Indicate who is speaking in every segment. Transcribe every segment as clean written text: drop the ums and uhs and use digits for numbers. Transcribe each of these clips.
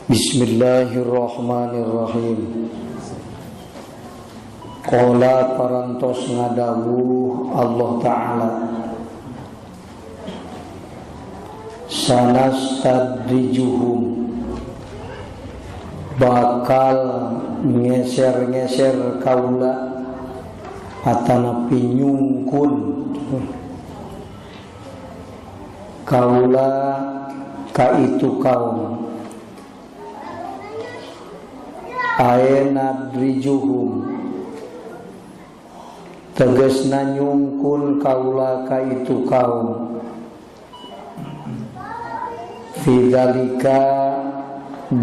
Speaker 1: Bismillahirrahmanirrahim. Qala parantos ngadawuh Allah Ta'ala, sanastadrijuhum, bakal ngeser-ngeser kaula atanapi nyungkun kaula ka itu kaum. Aenadrijuhum tegesna nyungkun kaula ka itu kaum. Fidzalika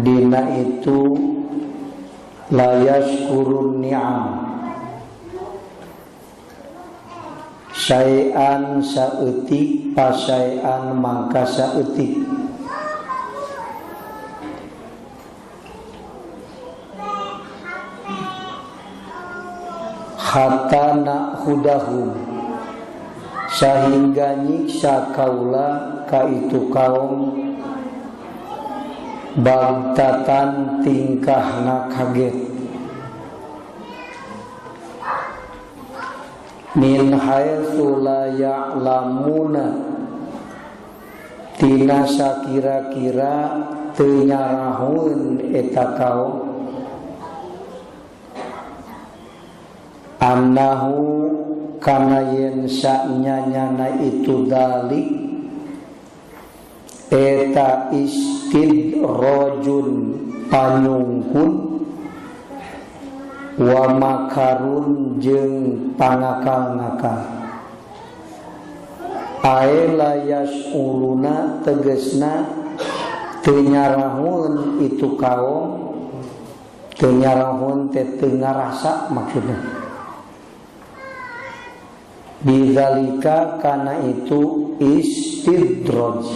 Speaker 1: dina itu layaskurun ni'am saean saeutik pasaean mangka saeutik. Hatta na'khudahum sehingga nyiksa kaula ka itu kaum bagtatan tingkahna kaget. Min haitsu la ya'lamuna tina sakira-kira teu nyarahoeun eta kaum. Annahu kana yen sanyanyana itu dalik eta istidrajun panyungkun wa makarun jeung pangakal-ngakal. Ae la yasuruna tegesna teu nyarahoeun itu kaum, teu nyarahoeun teh teu ngarasa maksudna. Bidzalika kana itu istidraj.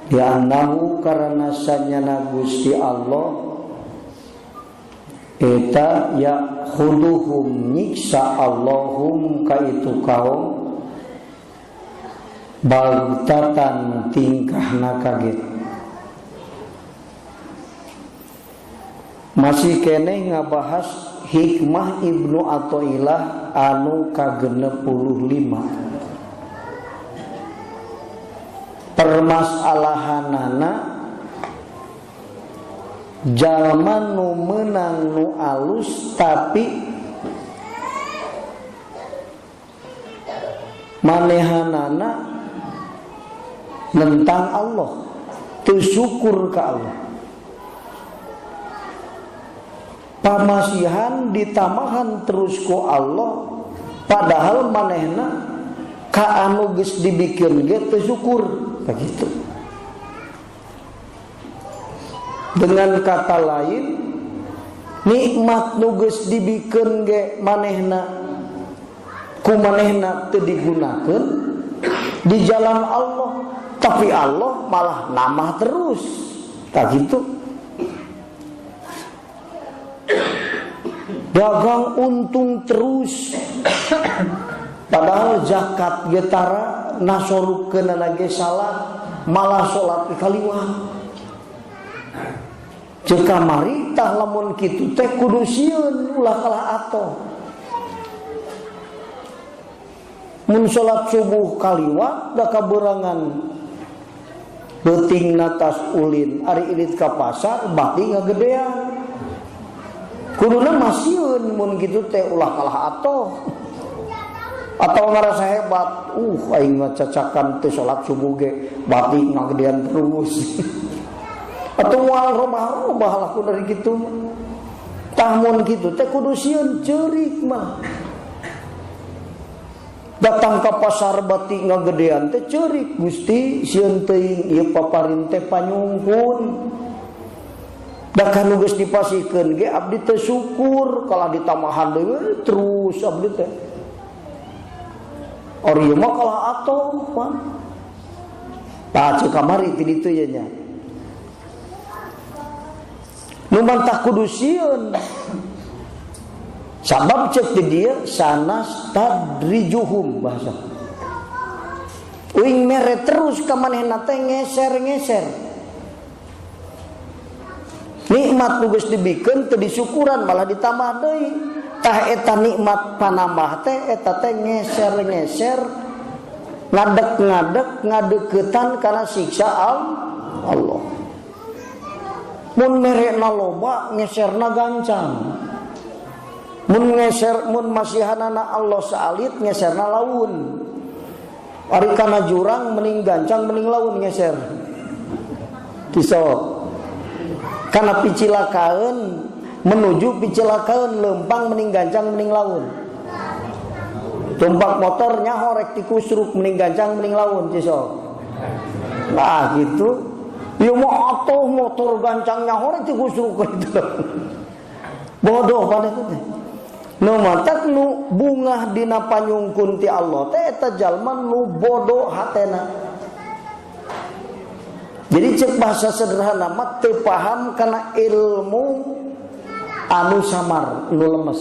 Speaker 1: Ya annahu karena sanyana Gusti Allah eta ya khuduhum nyiksa Allahum ka itu kaum bagtatan tingkahna kaget. Masih keneh ngabahas hikmah Ibnu Athaillah anu ka-65. Permasalahanana jalma nu meunang nu alus tapi manehanana nentang Allah, teu syukur ka Allah. Pamasihan ditamahan terus ku Allah padahal manehna ka anu geus dibikeun ge teu syukur, begitu. Dengan kata lain, nikmat nu geus dibikeun ge manehna ku manehna teu digunakeun di jalan Allah, tapi Allah malah nambah terus. Tak gitu. Dagang untung terus, padahal zakat getara nasorukkeunana ge salah, malah salat kaliwat. Ceuk kamari tah lamun kitu teh kudu sieun ulah kalah atoh. Mun salat subuh kaliwat da kaberangan beuting natas ulin, ari ilit ka pasar bati ngagedean. Kuduna masieun mun kitu teh ulah kalah atoh. Atau ngarasa hebat, aing mah cacakan teh salat subuh ge bati ngagedean terus. Atau moal robah-robah laku dari kitu mah. Tah mun kitu teh kudu sieun ceurik mah. Datang ka pasar bati ngagedean teh ceurik, Gusti sieun teuing ieu paparin teh panyungkun. Da kanu geus dipasikeun ge abdi teh syukur kalah ditambahan deui terus abdi teh. Ari ieu mah kalah atoh pan. Tah ceuk kamari ti ditu ye nya. Nu mantah kudu sieun. Sabab ceuk di dieu sanas tadrijuhum bahasa. Uing mere terus ka manehna teh ngeser-ngeser. Nikmat nu geus dibikeun teu disyukuran malah ditambah deui. Tah eta nikmat panambah teh eta teh ngeser-ngeser ngadek-ngadek ngadeukeutan kana siksa Allah. Mun merena loba ngeserna gancang. Mun ngeser mun masihanana Allah saalit ngeserna laun. Ari kana jurang mending gancang mending laun ngeser. Kisok. Kana picilakaeun menuju picilakaeun lempang mending gancang mending laun. Tumpak motor nyaho rek tikusruk mending gancang mending laun cisok. Nah gitu. Ieu mah atuh motor gancang nyaho rek tikusruk gitu. Bodoh pada itu teh. Nu matak nu bungah dina panyungkun ti Allah teh eta jalma nu bodoh hatena. Jadi cek bahasa sederhana mah teu paham kana ilmu anu samar, nu lemes.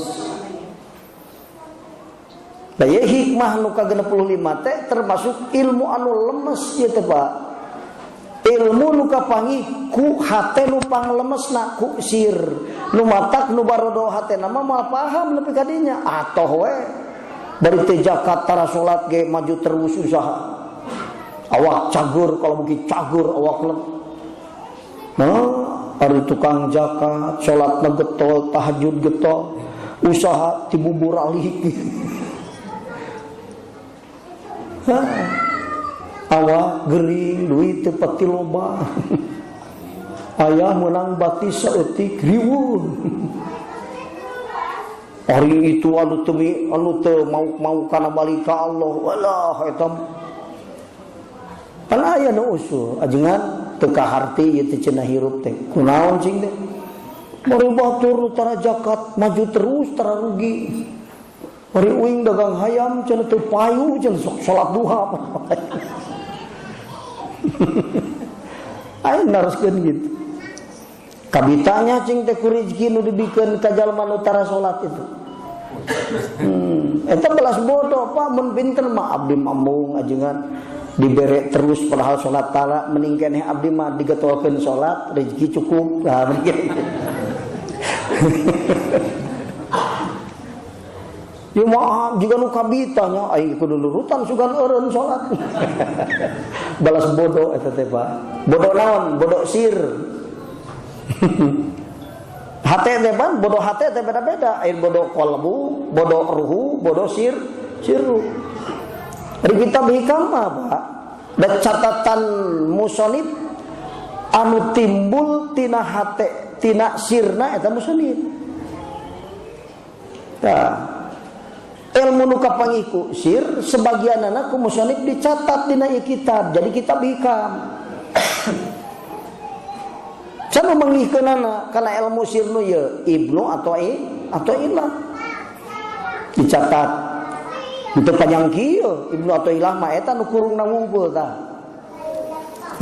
Speaker 1: Nah, ya hikmah nu ka-65 teh termasuk ilmu anu lemes ieu teh Pak. Ilmu nu kapanggih ku hate nu panglemesna ku sir. Nu matak nu barodo hatena mah moal paham nepi ka dinya. Atoh we bari teh zakat tara salat ge maju terus usaha. Awak cagur kalau mungkin cagur awak lem. Nah, ari tukang zakat, salatna getol, tahajud getol, usaha tibubur alik. Hah. Awak gering, duit teu pati loba. Ayah menang batis saeutik riweuh. Ari itu anu teu anu teu mau-mau kana balik ka Allah. Walah eta pan aya nu usul ajengan teu kaharti ieu teh cenah hirup teh. Kunaon cing teh? Mari batur tara zakat maju terus tara rugi. Mari uing dagang hayam cenah teu payu cenah sok salat duha. Ayo naroskeun gitu. Kabitanya cing teh ku rezeki nu dibikeun ka jalma nu tara salat itu. Eta belas bodoh Pak mun pinter mah abdi mamung ajengan dibere terus padahal salat tara mending keneh abdi mah digetolkeun salat rezeki cukup. Nah, mending. Ya maaf jika nu kabitanya aing kudu nurutan sugan eureun salat. Balas bodoh eta teh Pak. Bodoh naon? Bodoh sir. Hate teh pan bodoh hate teh beda-beda. Air bodoh qalbu, bodoh ruhu, bodoh sir, sirru. Dari kitab hikam mah Pak, da catatan musonib anu timbul tina hate, tina sirna eta musonib. Tah, ilmu nu kapanggih ku sir sebagianana ku musonib dicatat dina ieu kitab, jadi kitab hikam. Sama manggihkeunana kana ilmu sir nu ieu Ibnu atau atau ilah dicatat. Itu panjang kieu Ibnu Athaillah mah eta nu kurungna wungkul tah.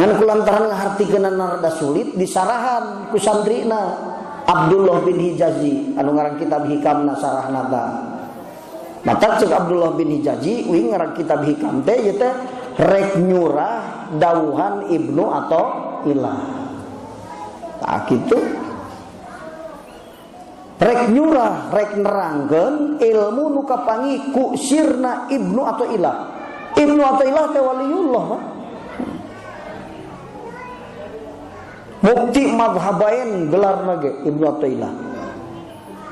Speaker 1: Ngan kulantaran ngahartikeunana rada sulit disarahan ku santrina Abdullah bin Hijazi anu ngarang kitab Hikamna sarahna tah. Mata cek Abdullah bin Hijazi uing ngarang kitab Hikam teh ieu teh rek nyurah dawuhan Ibnu Athaillah. Tah kitu. Rek nyurah, rek nerangkeun ilmu nu kapanggih ku sirna Ibnu Athaillah. Ibnu Athaillah teh waliullah, Pak. Mukti madhabain gelarna ge Ibnu Athaillah.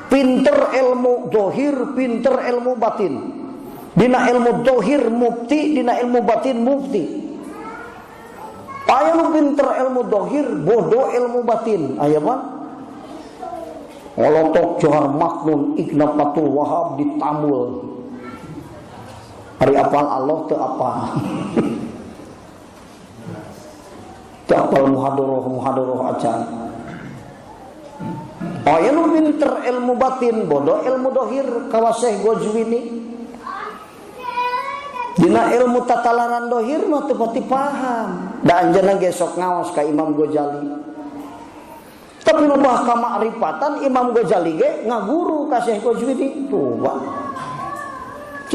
Speaker 1: Pinter ilmu dohir, pinter ilmu batin. Dina ilmu dohir mukti, dina ilmu batin mukti. Aya nu pinter ilmu dohir, bodoh ilmu batin. Aya mah ngolotok johar maknun iknapatul wahab ditambul. Hari apal Allah teu apal. Teu apal muhadoroh muhadoroh acan. Aya nu pinter ilmu batin, bodoh ilmu dohir kawaseh Gojwini. Dina ilmu tatalaran dohir mah teu pati paham. Da anjeunna ge sok ngaos ka Imam Ghazali. Tapi loba kamakrifatan Imam Ghazali ge ngaguru ka Syekh Qazwini. Tuh, Pak.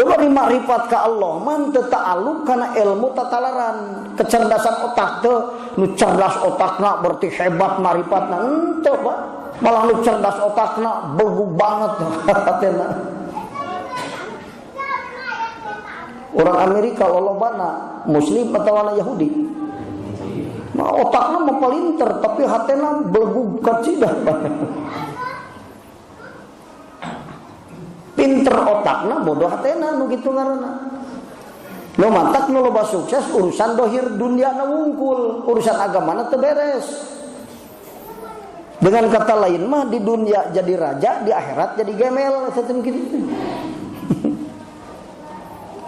Speaker 1: Coba di makrifat ka Allah man teu ta'alluq kana ilmu tatalaran, kecerdasan otak teu, nu cerdas otakna berarti hebat makrifatna. Henteu, Pak. Malah nu cerdas otakna begu banget hatena. Orang Amerika lolobana Muslim atawa Yahudi. Nah, otakna mah palinter tapi hatena belgug kacida. Pinter otakna bodoh hatena nu kitu ngaranna. Nu matak nu loba sukses urusan dohir duniana wungkul, urusan agamana teu beres. Dengan kata lain mah di dunia jadi raja, di akhirat jadi gemel, eta kitu.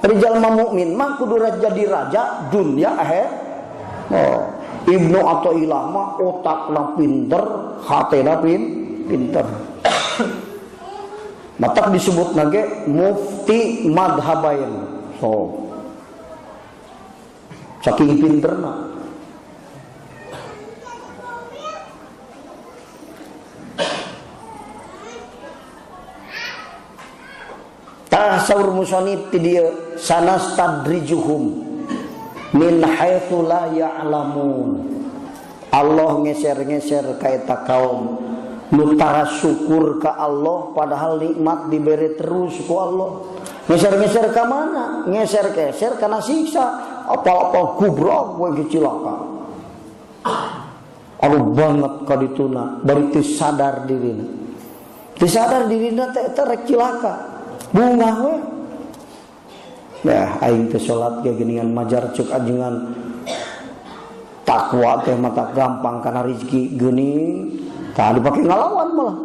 Speaker 1: Rijal mukmin mah kudu jadi raja dunia akhir. Oh, Ibnu Athaillah mah otakna pinter, hatena pinter. Matak disebut nage mufti madhabain. So, saking pinterna. Tah saur musonib ti dieu sanastadrijuhum min haitsu la ya'lamun. Allah ngeser-ngeser ka eta kaum nu tara syukur ka Allah padahal nikmat diberi terus ku Allah. Ngeser-ngeser ka mana? Ngeser-geser kana siksa. Apa-apa gubrok we cilaka. Aduh banget ka dituna bari teu sadar dirina. Teu sadar dirina teh eta rek cilaka. Bungah we. Ya aing teh salat ge geuningan majar ceuk ajengan takwa teh mata gampang kana rezeki geuning tah dipake ngalawan malah.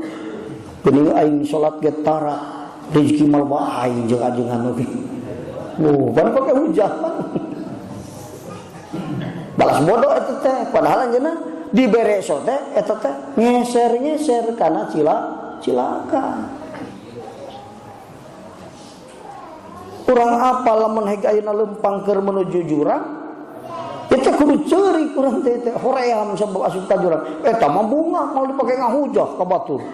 Speaker 1: Geuning aing salat ge tara rezeki mal bae aing jeung ajengan oge. Oh, pan pake hujah pan. Balas bodoh eta teh padahal anjeunna dibere so teh eta teh ngeser-ngeser kana cilaka. Urang apa lamun heg ayeuna lempang keur menuju jurang eta kudu ceurik urang teh teh hoream sabab asup ka jurang eta mah bunga mau dipake ngahujah ka batur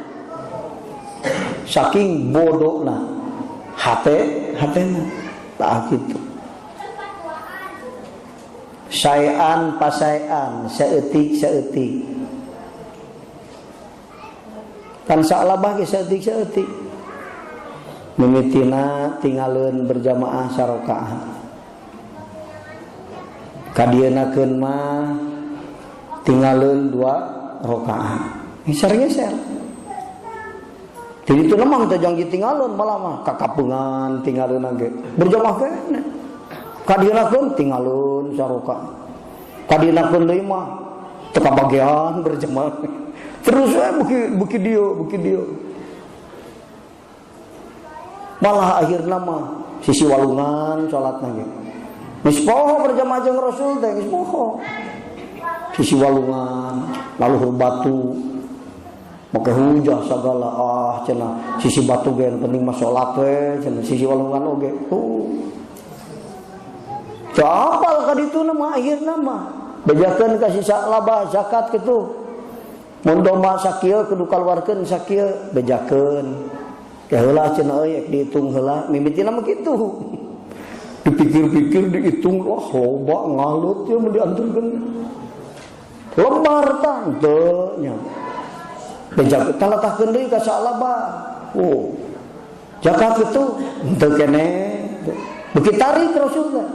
Speaker 1: saking bodona hate hatena tah kitu saean pasaean saeutik saeutik kan saklabah ge saeutik saeutik mimitina tinggalin berjamaah sarokaah kadienakeun mah tinggalin 2 rakaat ngeser-ngeser jadi itu memang teh jangan ditinggalin malah mah kakapungan tinggalin ge berjamaah keneh kadienakeun tinggalin sarokaah kadienakeun deui mah teu kabagian berjamaah terus we beuki dieu beuki dieu malah akhirna mah sisi walungan salatna ge geus poho berjamaah jeung Rasul teh geus poho sisi walungan laluhur batu make hujah sagala ah cenah sisi batu ge penting mah salat we cenah sisi walungan oge teu apal ka dituna mah akhirna mah bejakeun ka sisa labah zakat kitu mun domba sakieu kudu kaluarkeun sakieu bejakeun teh heula cenah euy dihitung heula mimitina mah kitu dipikir-pikir dihitung wah loba ngalut ya mun dianturkeun lebar tante nya bejak talatahkeun deui ka salaba oh zakat itu henteu keneh beuki tarik Rasul teh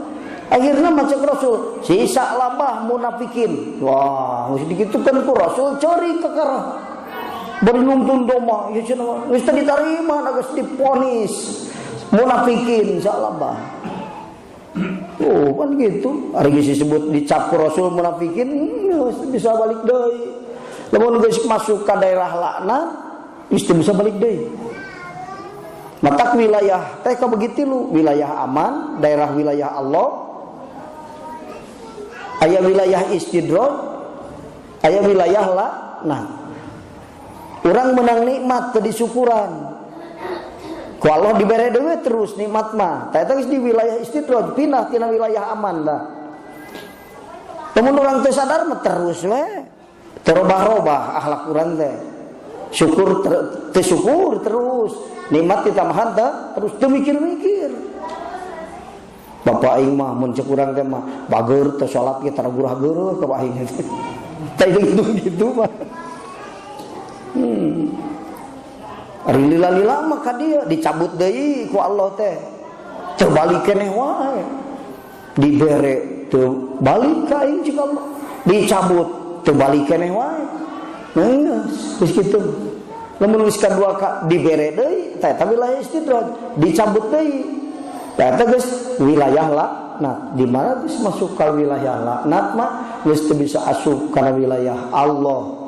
Speaker 1: akhirna maca Rasul sisa labah munafikin wah geus dikitukeun ku Rasul ceurik kakarah bari nuntun domba ieu cenah geus teu ditarima geus diponis munafikin salabah. Oh kan gitu ari geus disebut dicap ku Rasul munafikin bisa balik deui lamun geus masuk ka daerah laknat geus teu bisa balik deui. Matak wilayah teh kabegitu lu wilayah aman daerah wilayah Allah aya wilayah istidraj aya wilayah laknat. Urang menang nikmat teu disyukuran. Ku Allah dibere deui terus nikmat mah. Tah eta geus di wilayah istidraj pindah tina wilayah aman dah. Lamun urang teu sadar mah terus we. Teu robah-robah akhlak urang teh. Syukur tersyukur terus, nikmat ditambahan terus teu mikir-mikir. Bapak aing mah mun cek urang teh mah bager teu salat ge taragurah geureuh ka aing. Tah gitu mah. Ari lila-lila mah ka dieu dicabut deui ku Allah teh. Teu balik keneh wae. Dibere teu balik ka aing cik Allah. Dicabut teu balik keneh wae. Geus geus kitu. Lamun geus kadua ka dibere deui teh eta wilayah istidraj, dicabut deui. Eta geus wilayah laknat. Di mana geus masuk ka wilayah laknat mah geus teu bisa asup kana wilayah Allah.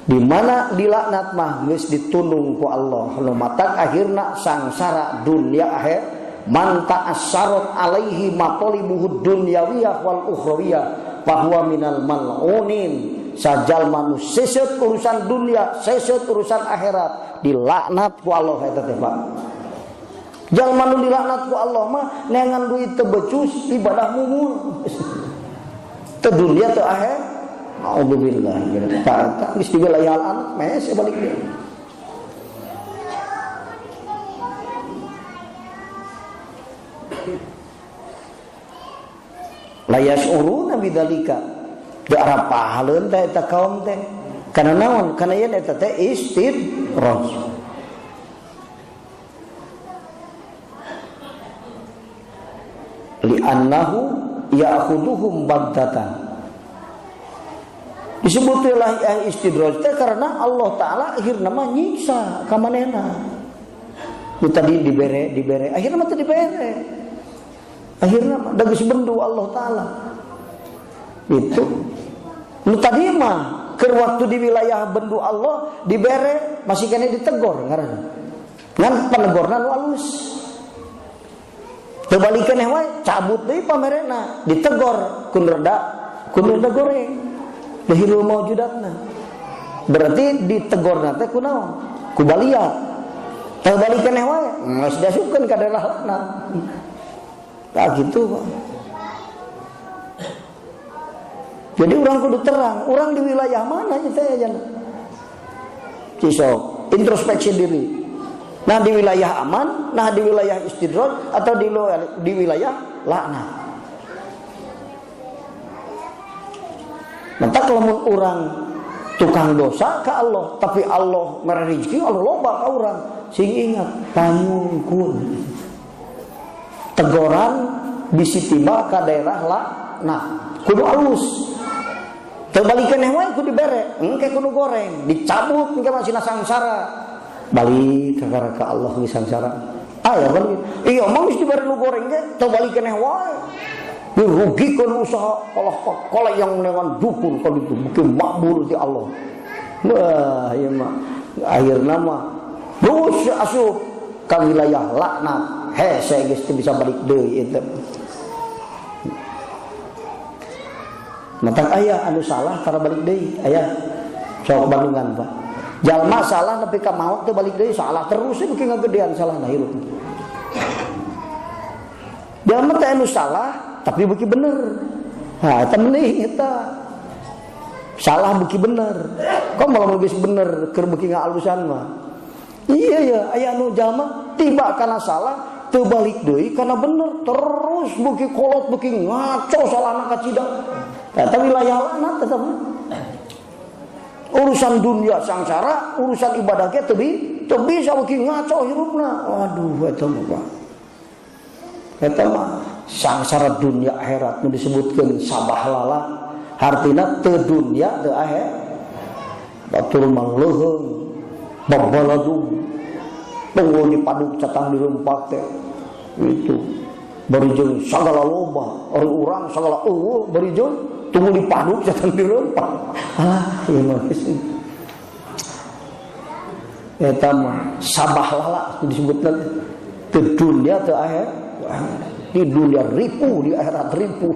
Speaker 1: Di mana dilaknat mah geus ditundung ku Allah. Nu matak akhirna sangsara dunia akhir man ta'assarat alaihi matalibuhud dunyawiyah wal ukhrawiyah fahuwa minal mal'unin. Sajalma nu seset urusan dunia, seset urusan akhirat, dilaknat ku Allah eta teh Pak. Jalma nu dilaknat ku Allah mah neangan duit teu becus ibadah mumul. Teu dunia teu akhir. Alhamdulillah. Tak geus di wilayah anak mes balik deui. La yash'uruna bidzalika. Di Arab pahaleun teh eta kaum teh. Kana naon? Kana yen eta teh istidraj. Li'annahu ya'khuduhum baghtatan. Disebut wilayah istidraj teh karena Allah Ta'ala akhirna mah nyiksa ka manehna. Nu tadi dibere, akhirna mah teu dibere. Akhirna mah da geus bendu Allah Ta'ala. Itu. Nu tadi mah keur waktu di wilayah bendu Allah dibere masih keneh ditegor ngaranna. Ngan panegorna nu alus. Teu balik keneh wae cabut deui pamerena, ditegor kun reda goreng. Dahilul maujudatna. Berarti ditegorna teh kunaon? Ku baliat. Teu balik keneh wae geus diasupkeun ka daerah laknat. Tah kitu Pak. Jadi orang kudu terang, orang di wilayah mana ieu teh aja. Cisok, introspeksi diri. Nah di wilayah aman, nah di wilayah istidraj atau di wilayah laknat. Maka lamun orang tukang dosa ke Allah, tapi Allah mere rezeki, Allah loba ka urang. Sing ingat panyungkun. Tegoran bisi tiba ka daerah laknat. Kudu alus. Terbalikeun wae kudu dibere, engke kudu goreng, dicabut engke masih sangsara. Balik ka Allah geus sangsara. Aya balik. Iya mah geus dibere nu goreng ge, terbalikeun wae. Dirugikan usaha Allah kalau yang dengan dukun kalau itu mungkin makbul di Allah. Wah, ieu mah akhirna mah terus asup ka wilayah laknat. Hese geus teu bisa balik deui eta. Matak aya anu salah tara balik deui, aya sok Bandungan Pak. Jalma salah nepi ka maot teu balik deui, salah terus beuki ngagedean salahna hirup. Jalma teh anu salah tapi beuki bener. Ha eta mending eta. Salah beuki bener. Kok malah geus bener keur beuki ngaalusan mah. Iya ya, aya anu jalma tiba kana salah teu balik deui kana bener terus beuki kolot beuki ngaco salahna kacida. Eta wilayah laknat eta mah. Urusan dunia sangsara, urusan ibadah ge teu bisa beuki ngaco hirupna. Waduh eta mah Pak. Eta mah sangsara dunia akhirat nu disebutkeun sabah lala, hartina teu dunia teu akhirat. Batur mah leuheung, babaladung. Tunggu dipaduk catang dirempak teh. Itu bari jeung sagala loba, ari urang sagala eueuh bari jeung tunggu dipaduk catang dirempak. Ah, ieu mah geus. Eta mah sabah lala disebutna teu dunia teu akhirat. Di dunia ripuh, di akhirat ripuh.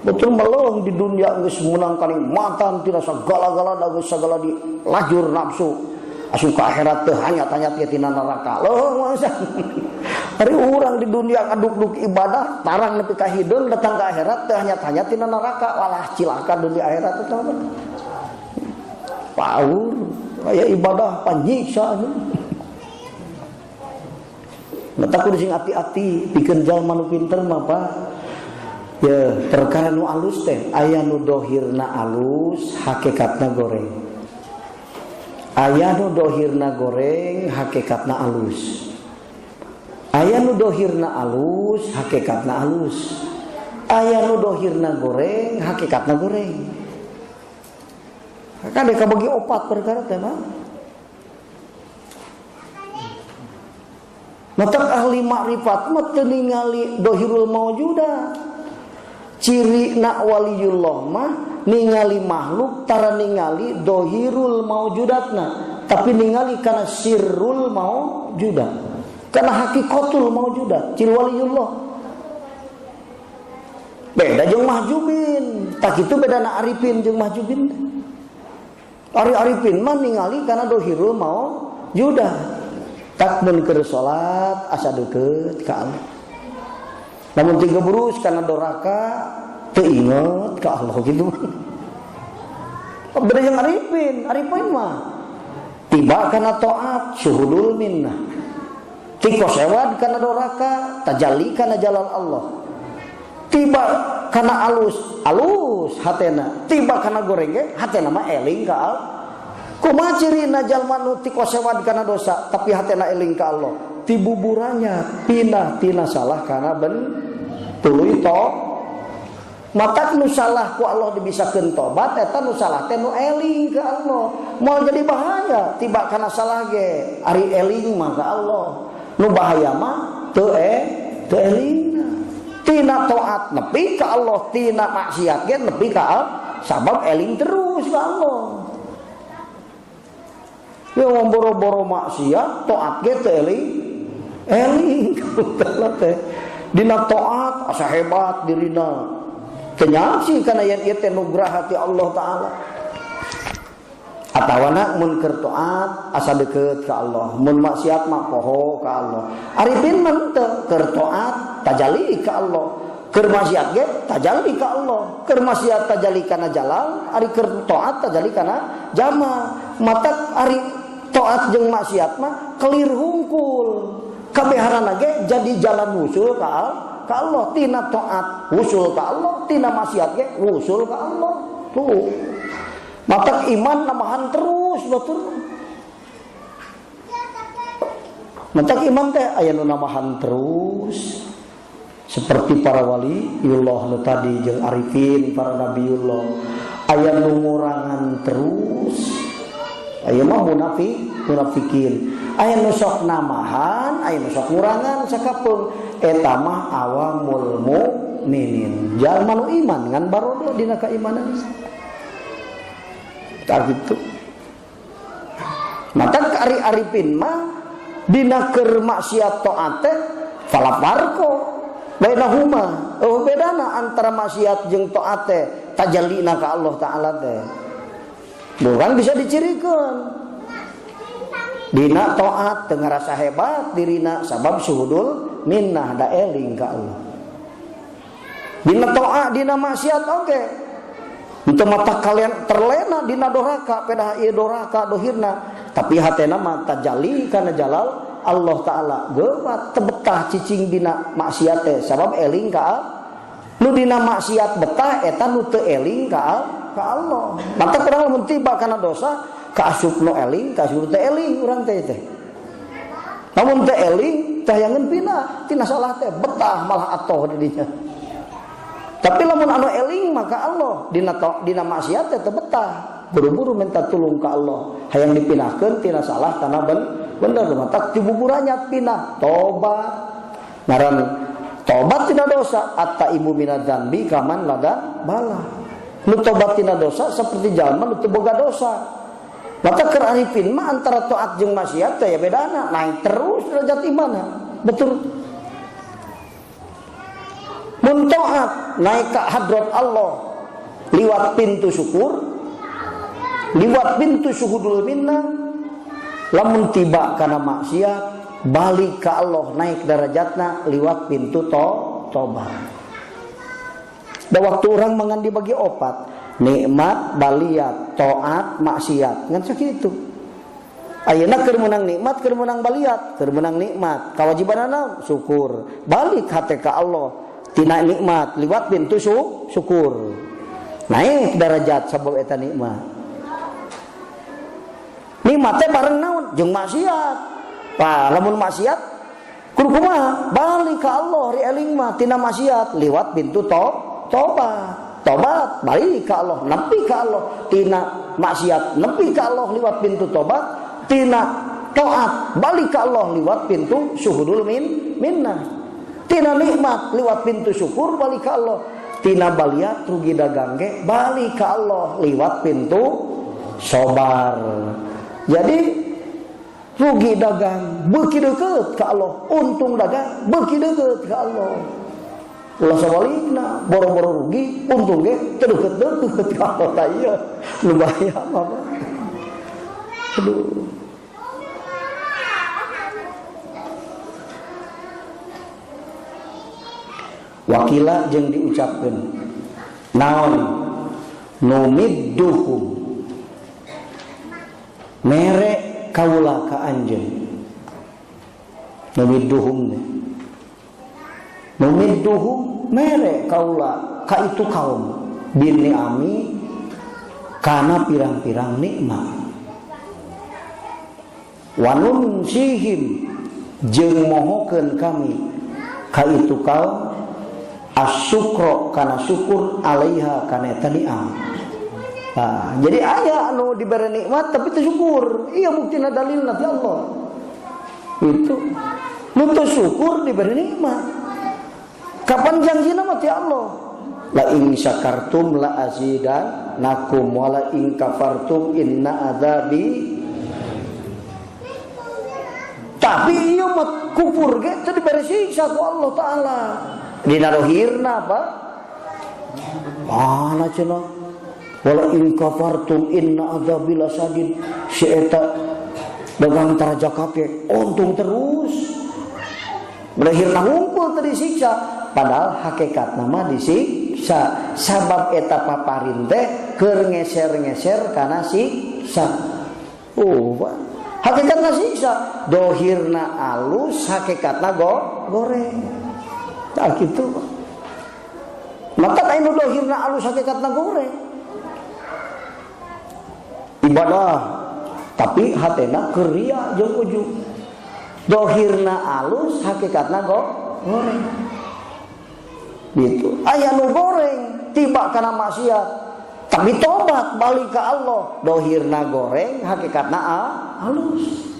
Speaker 1: Betul melong di dunia geus menang kanikmatan tina sagala-galana geus sagala di lajur nafsu. Asup ka akhirat teh hanya-hanya teh tina neraka. Leuh mangsa. Ari urang di dunia ngaduk-duk ibadah, tarang nepi ka hideung datang ka akhirat teh hanya-hanya tina neraka. Walah cilaka dunia akhirat teh mah. Paur aya ibadah panyiksa. Mata kudu sing ati-ati pikeun jalma nu pinter mah Pak. Ya, perkara nu alus teh aya nu dohirna alus, hakikatna goreng. Aya nu dohirna goreng, hakikatna alus. Aya nu dohirna alus, hakikatna alus. Aya nu dohirna goreng, hakikatna goreng. Kan deka bagi opat perkara teh mah. Matak ahli makrifat mah teu ningali dohirul maujudah. Ciri nak waliyullah mah ningali makhluk tara ningali dohirul maujudatna, tapi ningali kana sirrul maujudat, kana hakikatul maujudat, ciri waliyullah. Beda jeung mahjubin, tak itu beda na arifin jeung mahjubin. Ari arifin mah ningali kana dohirul maujudat. Tak mun keur salat asa deukeut ka Allah. Namun tiga burus karena doraka teu inget ka Allah gitu. Beda jeung arifin, arifin mah tiba kana taat syuhudul minnah. Tikosewad kana doraka, tajalli kana jalal Allah. Tiba kana alus, alus hatena. Tiba kana goreng ge hatena mah eling ka Allah. Kumaha cirina jalma nu tikosewad kana dosa tapi hatena eling ka Allah? Tibuburannya pindah tina salah kana ben tuluy to. Matak nu salah ku Allah dibisakeun tobat, eta nu salah teh nu eling ka Allah. Moal jadi bahaya tiba kana salah ge ari eling mah ka Allah. Nu bahaya mah teu teu eling. Tina taat nepi ka Allah, tina maksiat ge nepi ka Allah, sabab eling terus ka Allah. Ya wong boro-boro maksiat taat ge teu eling. Eling teh dina taat asa hebat dirina. Teu nyangsi kana yen ieu teh nugraha ti Allah taala. Atawana mun keur taat asa deukeut ka Allah, mun maksiat mah poho ka Allah. Arifin mah teu keur taat tajalli ka Allah, keur maksiat ge tajalli ka Allah, keur maksiat tajalli kana jalal, ari keur taat tajalli kana jamal. Matak ari taat jeung maksiat mah kelir hungkul. Kabehanana ge jadi jalan wusul ka Allah, tina taat wusul ka Allah, tina maksiat ge wusul ka Allah. Tuh. Matak iman namahan terus batur. Matak iman teh aya nu namahan terus. Seperti para wali Allah nu tadi jeung arifin para nabiullah aya nu ngurangan terus. Aya mah munafikin. Aya nu sok namahan, aya nu sok ngurangan sakapeung. Eta mah awamul mukminin. Jalma nu iman ngan barodo dina kaimanan. Tak gitu. Maka ari arifin mah dina keur maksiat taat teh fala farqo bainahuma. Oh bedana antara maksiat jeung taat teh tajallina ka Allah taala teh. Bukan bisa dicirikan. Dina taat teu ngarasa hebat dirina sabab syuhudul minnah da eling ka Allah. Dina taat dina maksiat oge. Untuk mata kalian terlena dina doraka pedah ieu doraka dohirna tapi hatena mah tajalli kana jalal Allah taala. Geuwat teu betah cicing dina maksiat teh sabab eling ka Allah. Nu dina maksiat betah eta nu teu eling ka Allah. Mata kurang lamun tiba kana dosa kaasup nu eling kaasup teu eling urang teh teh. Lamun teu eling teh hayangeun pindah tina salah teh betah malah atoh di dinya. Tapi lamun anu eling maka Allah dina maksiat teh betah buru-buru minta tulung ka Allah hayang dipindahkeun tina salah kana bener matak tibuburannya pindah tobat ngaran tobat tina dosa atta ibu minadzambi kaman lada bala. Nu tobat tina dosa seperti jalma nu teu boga dosa. Maka keur arifin mah antara taat jeung maksiat teh ya bedana naik terus derajat imanna. Betul. Mun taat naik ka hadrat Allah liwat pintu syukur, liwat pintu syuhudul minnah. Lamun tiba kana maksiat balik ka Allah naik derajatna liwat pintu tobat. Da waktu orang mangan dibagi opat, Nikmat baliat, taat maksiat ngan sakitu. Ayeuna keur meunang nikmat, keur meunang baliat, keur meunang nikmat. Kawajibanana syukur. Balik hate ka Allah tina nikmat liwat pintu syukur. Naik derajat sabab eta nikmat. Nikmat teh bareng naon? Jeung maksiat. Wah, lamun maksiat kudu kumaha? Balik ka Allah ri eling mah tina maksiat liwat pintu tobat. Tobat balik ka Allah, nepi ka Allah tina maksiat, nepi ka Allah liwat pintu tobat, tina taat balik ka Allah liwat pintu syuhudul minnah. Tina nikmat liwat pintu syukur balik ka Allah, tina baliat rugi dagang ge balik ka Allah liwat pintu sobar. Jadi rugi dagang beuki deukeut ka Allah, untung dagang beuki deukeut ka Allah. Ulah sabalikna boro-boro rugi untung ge teu deukeut-deukeut ka Allah tah ieu nu bahaya mah. Aduh. Wakila jeung diucapkeun naon numidduhum mere kaula ka anjeun. Numidduhum numidduhum mere kaula ka itu kaum bin ni'ami kana pirang-pirang nikmat. Wanun sihim jeung mohokeun kami ka itu kaum asyukro kana syukur alaiha kana eta ni'am. Nah, jadi aya anu diberi nikmat tapi teu syukur. Iya buktina dalilna ti Allah. Itu nu teu syukur diberi nikmat. Kapan janjina mah ti Allah? La in syakartum la azidannakum wa la in kafartum inna adzabi. Tapi ieu mah kufur ge teu diberi siksa ku Allah Taala. Dina dohirna apa? Mana cenah? Wala in kafartum inna adzabi lasadid. Si eta dagang taraja kake untung terus. Berakhirna hungkul teu disiksa, padahal hakikatna mah disiksa. Sabab eta paparin teh keur ngeser-ngeser kana siksa. Oh, Pak. Hakikatna siksa, dohirna alus, hakikatna goreng. Tak gitu. Maka anu dohirna alus hakikatna goreng. Ibadah tapi hatena keur ria jeung ujub. Dohirna alus hakikatna goreng. Gitu. Aya nu goreng tiba kana maksiat tapi tobat balik ke Allah. Dohirna goreng hakikatna alus.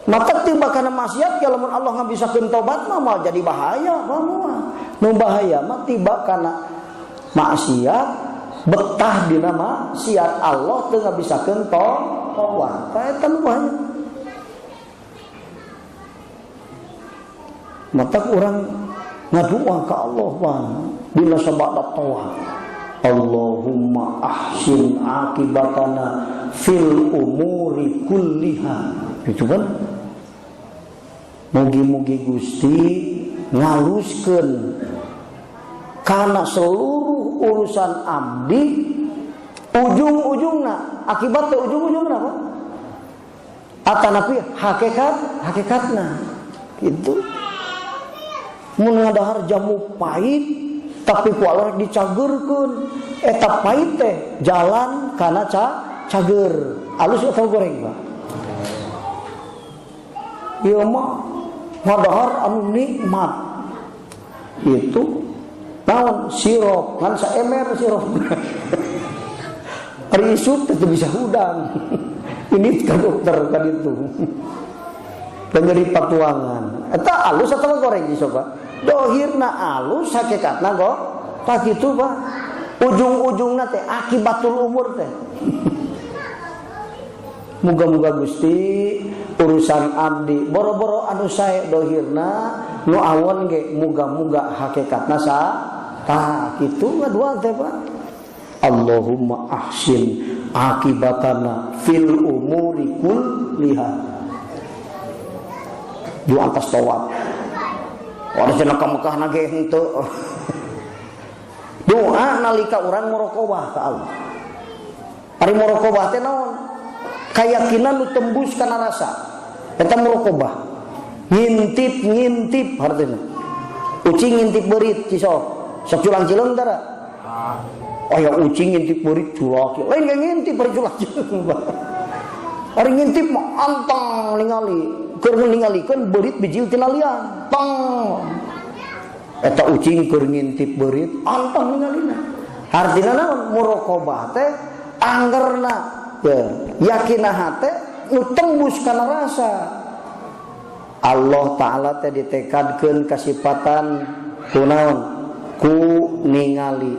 Speaker 1: Maka tiba kana maksiat kalau mun Allah ngabisakeun tobat mah moal jadi bahaya mah. Nu bahaya mah tiba kana maksiat betah dina maksiat Allah teu ngabisakeun tobat. Eta nu bahaya. Maka urang ngadua ka Allah wan dina sabada tawaf. Allahumma ahsin akibatana fil umuri kulliha. Gitu kan? Mugi-mugi Gusti ngaluskeun kana seluruh urusan abdi ujung-ujungna akibat teh ujung-ujungna apa? Atanapi hakikatna gitu. Mun ngadahar jamu pahit tapi ku Allah dicageurkeun eta pahit teh jalan kana cager alus atau goreng Pak? Ieu mah ngadahar anu nikmat itu naon sirup ngan saemer sirup ari isuk teh bisa hudang ini ka dokter ka ditu penyeri patuangan eta alus atau goreng iso Pak? Dohirna alus hakikatna go tak kitu Pak. Ujung-ujungna teh akibatul umur teh. Muga-muga Gusti urusan abdi boro-boro anu sae dohirna nu awon ge muga-muga hakikatna sa tah kitu ngadua teh Pak. Allahumma ahsin akibatana fil umuri kulliha. Di atas tawaf. Ada cenah ka Mekah na ge henteu. Doa nalika urang muraqabah ka Allah. Ari muraqabah teh naon? Kayakinan nu tembus kana rasa. Eta muraqabah. Ngintip-ngintip hartina. Ucing ngintip beurit cisok. Sok culang cileung tara. Oh ya ucing ngintip beurit culak. Lain ge ngintip bari culak cileung. Ari ngintip mah antang ningali. Keur ningalikeun beurit bijil tina liang. Tong. Eta ucing keur ngintip beurit antang ningalina. Hartina naon? Muraqabah teh anggerna ya, yakinna hate nu tembus kana rasa. Allah Ta'ala teh ditekadkeun kasipatan ku naon? Ku ningali.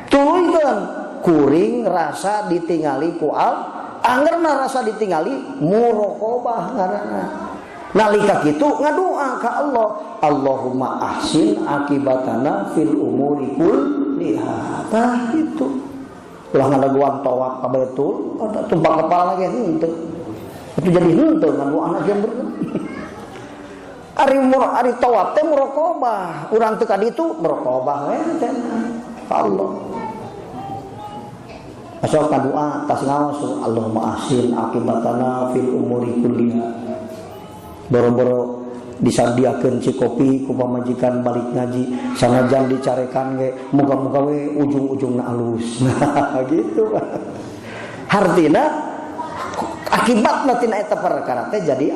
Speaker 1: Tuluykeun kuring rasa ditingali ku Allah, anggerna rasa ditingali muraqabah ngaranna. Nalika kitu ngadoa ka Allah, Allahumma ahsin akibatana fil umuri kulliha. Tah kitu. Ulah ngadaguan tawaf ka Baitul, tumpang kepala lagi henteu. Itu jadi henteu ngadoana ge bener. Ari ari tawaf teh muraqabah, urang teu ka ditu muraqabah we teh ka Allah. Asal kadoa tas ngaos Allahumma ahsin akibatana fil umuri kulliha. Boro-boro disadiakeun cikopi ku pamajikan balik ngaji sanajan dicarekan ge muga-muga we ujung-ujungna alus. Nah gitu. Hartina akibatna tina eta perkara teh jadi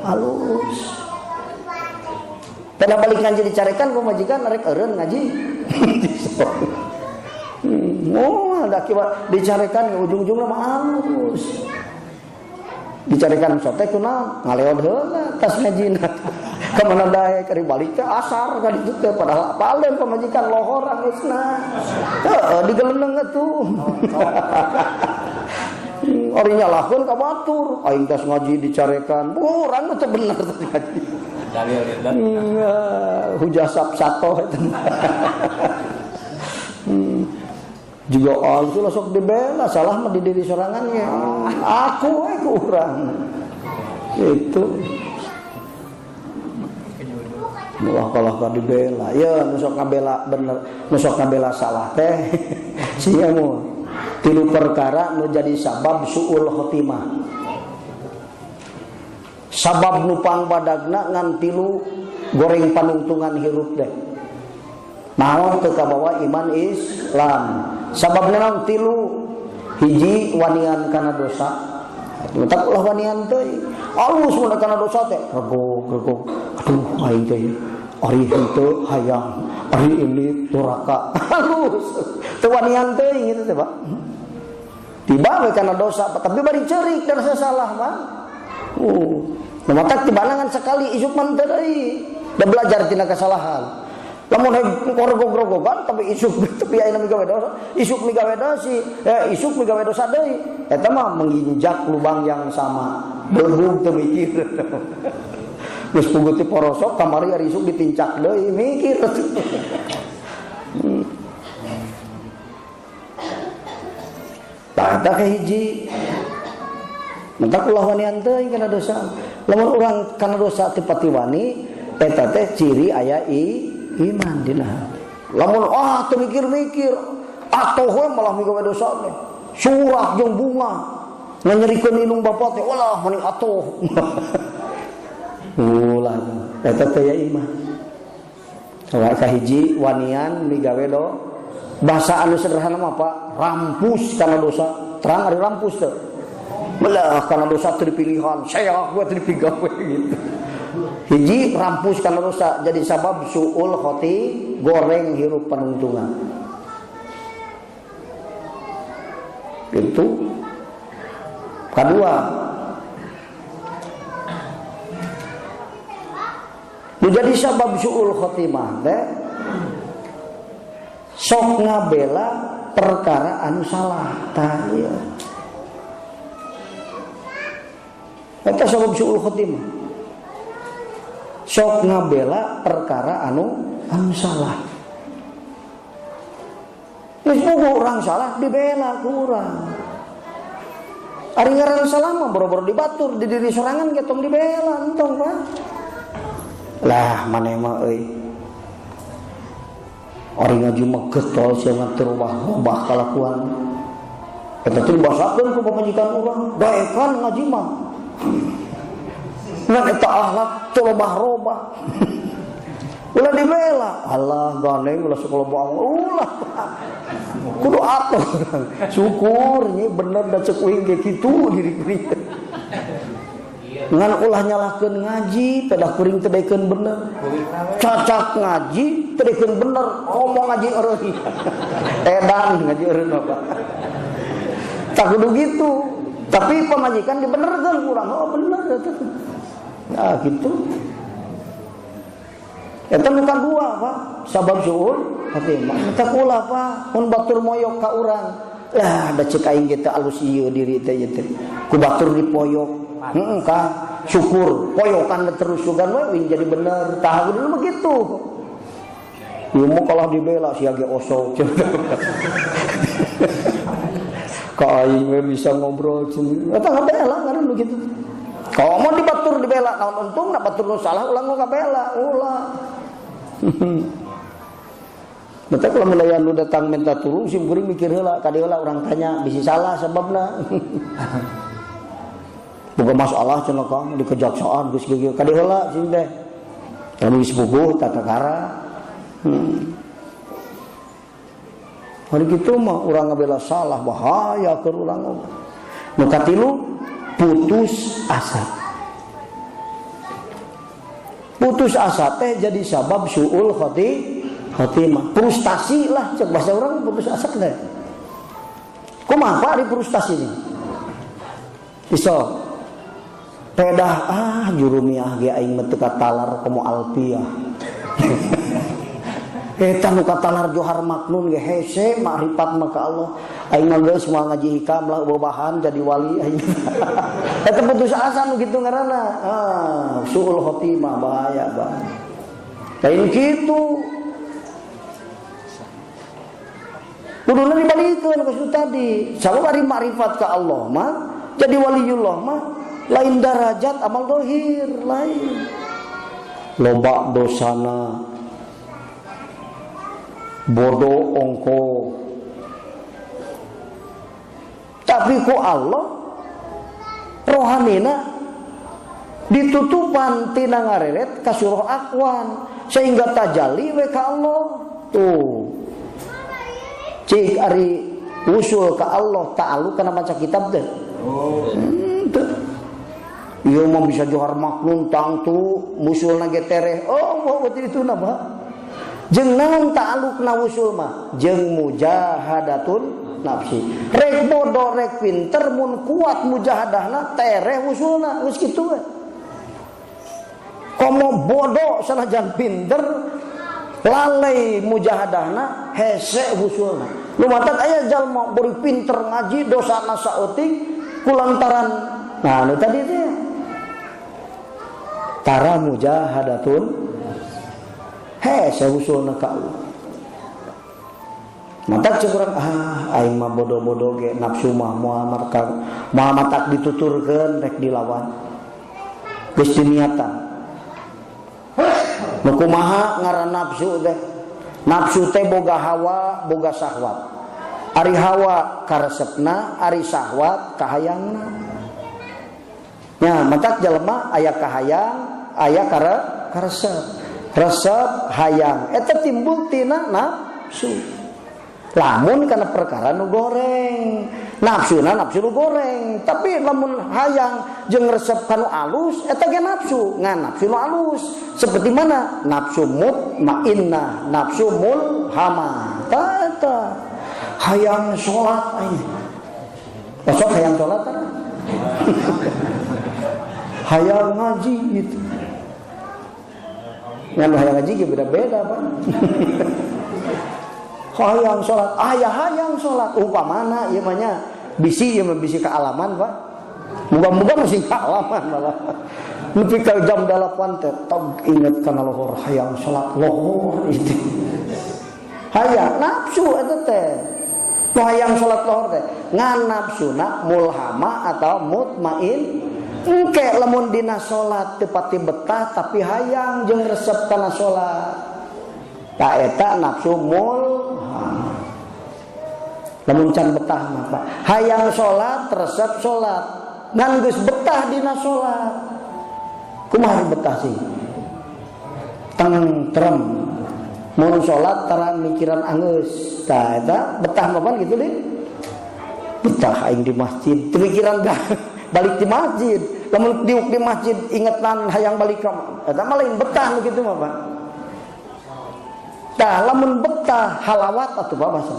Speaker 1: alus. Pada balik ngaji dicarekan ku pamajikan rek eureun ngaji. Oh, ada akibat dicarekan ujung-ujungna mah alus. Dicarikan sote kunaon ngaleod heula tas ngajina. Ka mana daek ari balik teh asar ka ditu teh padahal apaleun pamajikan lohor anggeusna. Heeh digeleneng atuh. Ari nyalahkeun ka batur, aing tas ngaji dicarekan. Urang mah teu bener tas ngaji.
Speaker 2: Dalil dan
Speaker 1: hujah sap sato eta. Juga alus lah sok dibela, salah mah di diri sorangannya. Aku we kurang. Itu. Ulah kalah ka dibela. Ya nu sok ngabela bener, nu sok ngabela salah teh. Sia mu. Tilu perkara nu jadi sabab suul khotimah. Sabab nu pangbadagna ngan tilu goreng panungtungan hirup teh. Maot teu kabawa iman Islam. Sababna naon tilu? Hiji wanian kana dosa. Mentak ulah wanian teh. Alus mun kana dosa teh. Regog regog. Aduh aing teh ari henteu hayang, ari ini duraka. Alus. Teu wanian teh gitu teh, Pak. Tiba we kana dosa, tapi bari ceurik dan salah mah. Nu matak tibana ngan sekali isuk mah teu deui. Da belajar tina kesalahan. Lamun regog-regogan tapi isuk tapi ayeuna migawe dosa, isuk migawe dosi, isuk migawe dosa deui. Eta mah menginjak lubang yang sama. Belum teu mikir. Geus puguh ti porosok kamari ari isuk ditincak deui mikir. Tah eta kahiji. Mentak ulah wanian teuing kana dosa. Lamun urang kana dosa teu pati wani, eta teh ciri aya iman dina hati. Lamun teu mikir-mikir atuh we malah migawe dosa teh. Surah jeung bunga nganyerikeun indung bapa teh ulah mending atuh. Ulah eta teh ya iman. Salah kahiji wanian migawe do. Bahasa anu sederhana mah Pak, rampus kana dosa. Terang ari rampus teh. Belah kana dosa teu dipilihan, saya gua teu dipigawe gitu. Hiji rampus kana dosa jadi sabab suul khoti goreng hirup panungtungan. Itu kedua. Menjadi sabab suul khotimah teh sok ngabela perkara anu salah tah ieu. Eta sabab suul khotimah. Sok ngabela perkara anu salah. Geus puguh urang salah dibela ku urang. Ari ngaran salah mah boro-boro dibatur di diri sorangan ge tong dibela entong Pak. Lah maneh mah euy. Ari ngaji mah getol sia ngan teu robah kalakuan. Eta teh dibasakeun ku pamajikan urang, daekan ngaji mah. Ngan eta akhlak teu robah-robah. Ulah dibela, Allah gandeng ulah sekolah bohong, ulah. Kudu atuh. Syukur nya bener da ceuk uing ge kitu diri kuring. Ngan ulah nyalahkeun ngaji, pedah kuring teu daekeun bener. Cacak ngaji teu daekeun bener, ngomong ngaji eureun. Edan ngaji eureun apa. Tak kudu gitu. Tapi pamajikan dibenerkeun kurang, oh bener eta. Nah gitu. Eta nu kadua, Pak. Sabab suul khotimah. Eta ulah, Pak, mun batur moyok ka urang. Lah da ceuk aing ge teu alus ieu diri teh ieu teh. Ku batur dipoyok. Heeh ka syukur poyokan terus sugan we wing jadi bener. Tah kudu begitu. Ieu mah kalah dibela sia ge osok. Ka aing we bisa ngobrol cenah. Eta ngabela ngaran begitu. Kalau mau dibatur dibela naon untung, nak batur nu salah ulah ngabela, ulah. Betul kalau mulai anu datang minta tulung sim kuring mikir heula, kade heula urang tanya bisi salah sebabna. Boga masalah cenah Kang di kejaksaan geus kieu kade heula sing teh. Lamun geus puguh tata cara. Hari kitu mah urang ngabela salah bahaya keur urang. Nu katilu putus asa. Putus asa teh jadi sabab suul khotimah. Frustasi lah cek bahasa orang putus asa teh. Kumaha Pak di frustasi ini? Bisa pedah ah jurumiah ge aing mah teu katalar komo alfiah. Eta nu katalar Johar Maknun ge hese makrifat mah ka Allah. Aing mah geus moal ngaji hikam lah bahan jadi wali aing. Eta putus asa nu kitu ngaranna. Ah, suul khotimah bahaya, Pak. Lain kitu. Kuduna dibalikeun ka situ tadi. Sabab ari makrifat ka Allah mah jadi waliullah mah lain darajat amal dohir lain. Loba dosana, bodoh ongko, tapi ku Allah rohanina ditutupan tina ngareret ka surah akwan sehingga tajalli we ka Allah tuh. Cik ari usul ka Allah ta'alu kana maca kitab teh. Tuh. Ieu mah bisa Johar Maknun tangtu musulna ge tereh. Oh, oh berarti itu nama. Jeung naon ta'alukna wusul mah? Jeung mujahadatun nafsi. Rek bodoh rek pinter mun kuat mujahadahna tereh wusulna geus kitu we. Komo bodoh sanajan pinter lalai mujahadahna hese wusulna. Lumatak aya jalma beureum pinter ngaji dosana saeutik kulantaran. Nah, nu tadi teh tara mujahadatun hese wusulna ka Allah. Matak cek urang ah aing mah bodoh-bodoh ge nafsu mah moal marka moal matak dituturkeun rek dilawan. Geus diniatan. Nu kumaha ngaran nafsu teh? Nafsu teh boga hawa, boga syahwat. Ari hawa karesepna, ari syahwat kahayangna. Nya matak jelema aya kahayang, aya karesep. Resep hayang eta timbul tina nafsu. Lamun kana perkara nu goreng, nafsuna nafsu nu goreng, tapi lamun hayang jeung resep kanu alus eta ge nafsu, ngan nafsu nu alus. Seperti mana? Nafsu mutmainnah, nafsu mulhama. Ta eta hayang salat aing. Osok hayang salat tah? Hayang ngaji gitu. Ngan hayang ngaji ge beda-beda, Pak. Hayang salat, aya hayang salat upamana ieu mah nya bisi ieu mah bisi kaalaman, Pak. Muga-muga masih kaalaman malah. Nepi ka jam 8 teh tog inget kana lohor hayang salat lohor itu. Hayang nafsu eta teh. Nu hayang salat lohor teh ngan nafsuna mulhama atau mutmain. Engke lamun dina salat teu pati betah tapi hayang jeung resep kana salat. Ta eta nafsu mulhamah. Lamun can betah mah Pak. Hayang salat resep salat. Ngan geus betah dina salat. Kumaha betah sih? Tentrem. Mun salat tara mikiran anggeus. Tah eta betah mah pan kitu deui. Betah aing di masjid, teu mikiran dah balik di masjid. Lamun diuk di masjid ingetan hayang balik ka eta mah lain betah nu kitu mah Pak. Tah lamun betah halawat atuh Pak bahasa.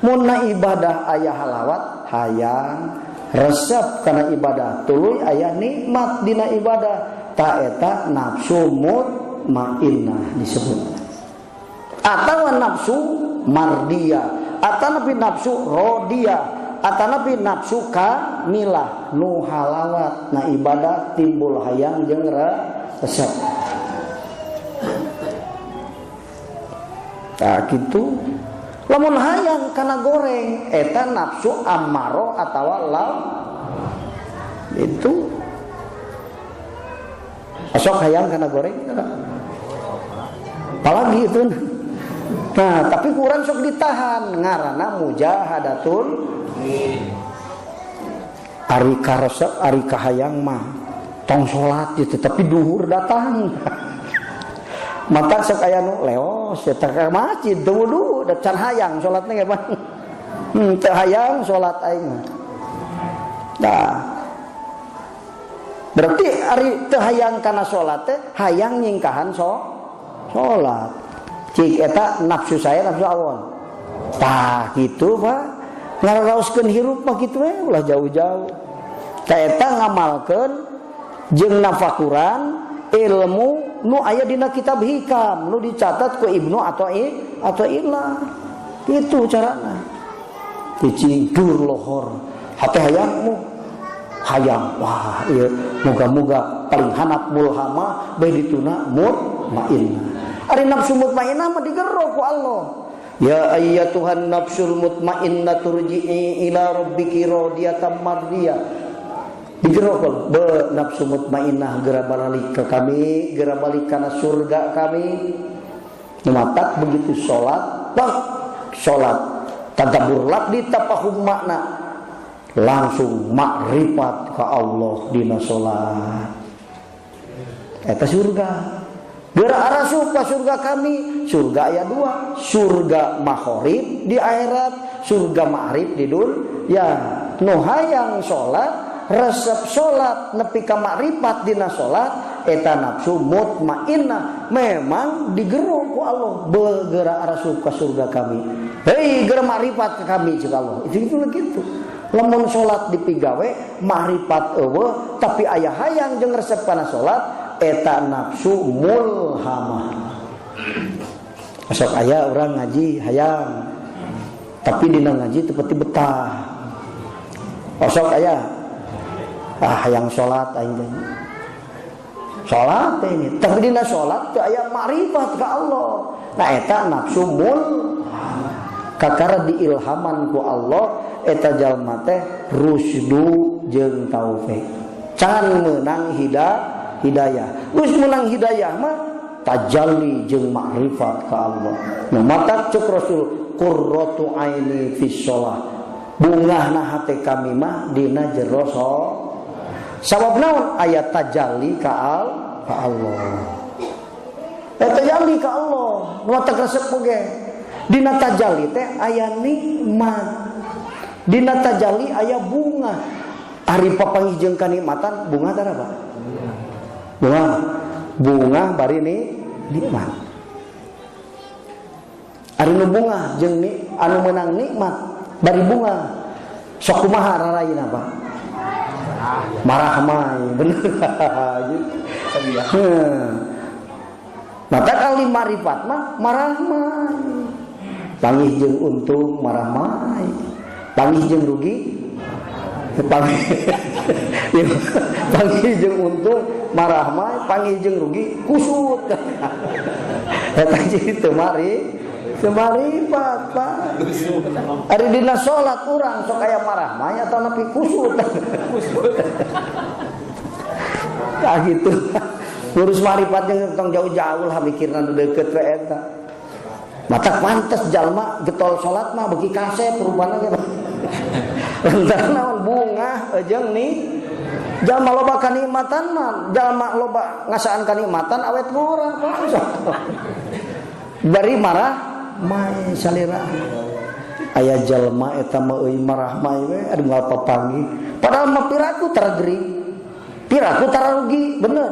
Speaker 1: Mun na ibadah aya halawat hayang resep kana ibadah tuluy aya nikmat dina ibadah. Ta eta nafsu mutmainnah disebut. Atawa nafsu mardiyah, atanapi nafsu rodiyah, atanapi nafsu kamilah nu halawat na ibadah timbul hayang jeung resep. Tah kitu. Lamun hayang kana goreng eta nafsu ammaro atawa law itu sok hayang kana goreng apalagi itu. Nah tapi kurang sok ditahan ngaranna mujahadatul ari karesep ari kahayang mah tong salat gitu tapi duhur datang. Mata sok aya nu leos eta ka masjid teu wudu da can hayang salatna ge bang. Teu hayang salat aing mah. Tah. Berarti ari teu hayang kana salat teh hayang nyingkahan salat. Cik eta nafsu saya nafsu awon. Tah kitu Pak. Ngaraoskeun hirup mah kitu we ulah jauh-jauh. Tah eta ngamalkeun jeung nafakuran ilmu nu aya dina kitab hikam nu dicatat ku Ibnu atau Athaillah. Itu carana. Cicing dur lohor hate hayangmu hayang wah ieu moga-moga paling hanap mulhama bae dituna mutmainnah. Ari nafsu mutmainnah mah digero ku Allah. Ya ayyatuhan nafsul mutmainnah turji'i ila rabbiki radiyatan mardiyah. Digerokol be nafsu mutmainnah geura balik ke kami, geura balik kana surga kami. Matak begitu salat, bang salat tadabbur di tafahum makna langsung makrifat ka Allah dina salat. Eta surga. Geura arasup ka surga kami, surga aya dua, surga makhorib di akhirat, surga ma'rif di dunya. Nu hayang salat resep salat nepi ka makrifat dina salat eta nafsu mutmainnah memang digero ku Allah begeura arasup ka surga kami. Hei geura makrifat ka kami cek Allah. Itu gitu. Lamun salat dipigawe makrifat eueuh tapi aya hayang jeung resep kana salat eta nafsu mulhamah. Sok aya urang ngaji hayang tapi dina ngaji teu pati betah. Sok aya ah hayang salat aing teh. Salat teh ini, tapi dina salat teu aya makrifat ka Allah. Nah eta nafsu mul kakara diilhaman ku Allah eta jalma teh rusdu jeung taufik. Can meunang hidayah. Geus meunang hidayah mah tajalli jeung makrifat ka Allah. Nu matak ceuk Rasul qurratu aini fi shalah. Bungahna hate kami mah dina jero salat. Sabab naon aya tajalli ka Allah. Tajalli ka Allah, nu matak resep oge. Dina tajalli teh aya nikmat. Dina tajalli aya bunga. Ari papanggih jeung kanikmatan bunga tara Pak? Bunga. Bunga bari ni nikmat. Ari nu bunga jeung ni anu meunang nikmat bari bunga. Sok kumaha rarayna Pak? Marah mah bener. Maka kali marifat mah marah mah. Panggih jeung untung marah mah. Panggih jeung rugi panggih jeung untung marah mah, panggih jeung rugi kusut. Eta jadi teu mari, teu marifat Pak. Ari dina salat urang sok aya marah mah atau nepi kusut. Tah gitu. Ngurus marifat jeung tong jauh-jauh lah mikirna nu deukeut we eta. Mata pantes jalma getol salat mah beuki kasep rupana ge. Lantaran naon bungah jeung nih jalma loba kanikmatan mah, jalma loba ngasaan kanikmatan awet ngora Pak. Bari marah mae salira. Aya jalma eta mah euy marah mae we aduh moal papanggih. Padahal mah piraku tara gering. Piraku tara rugi, bener.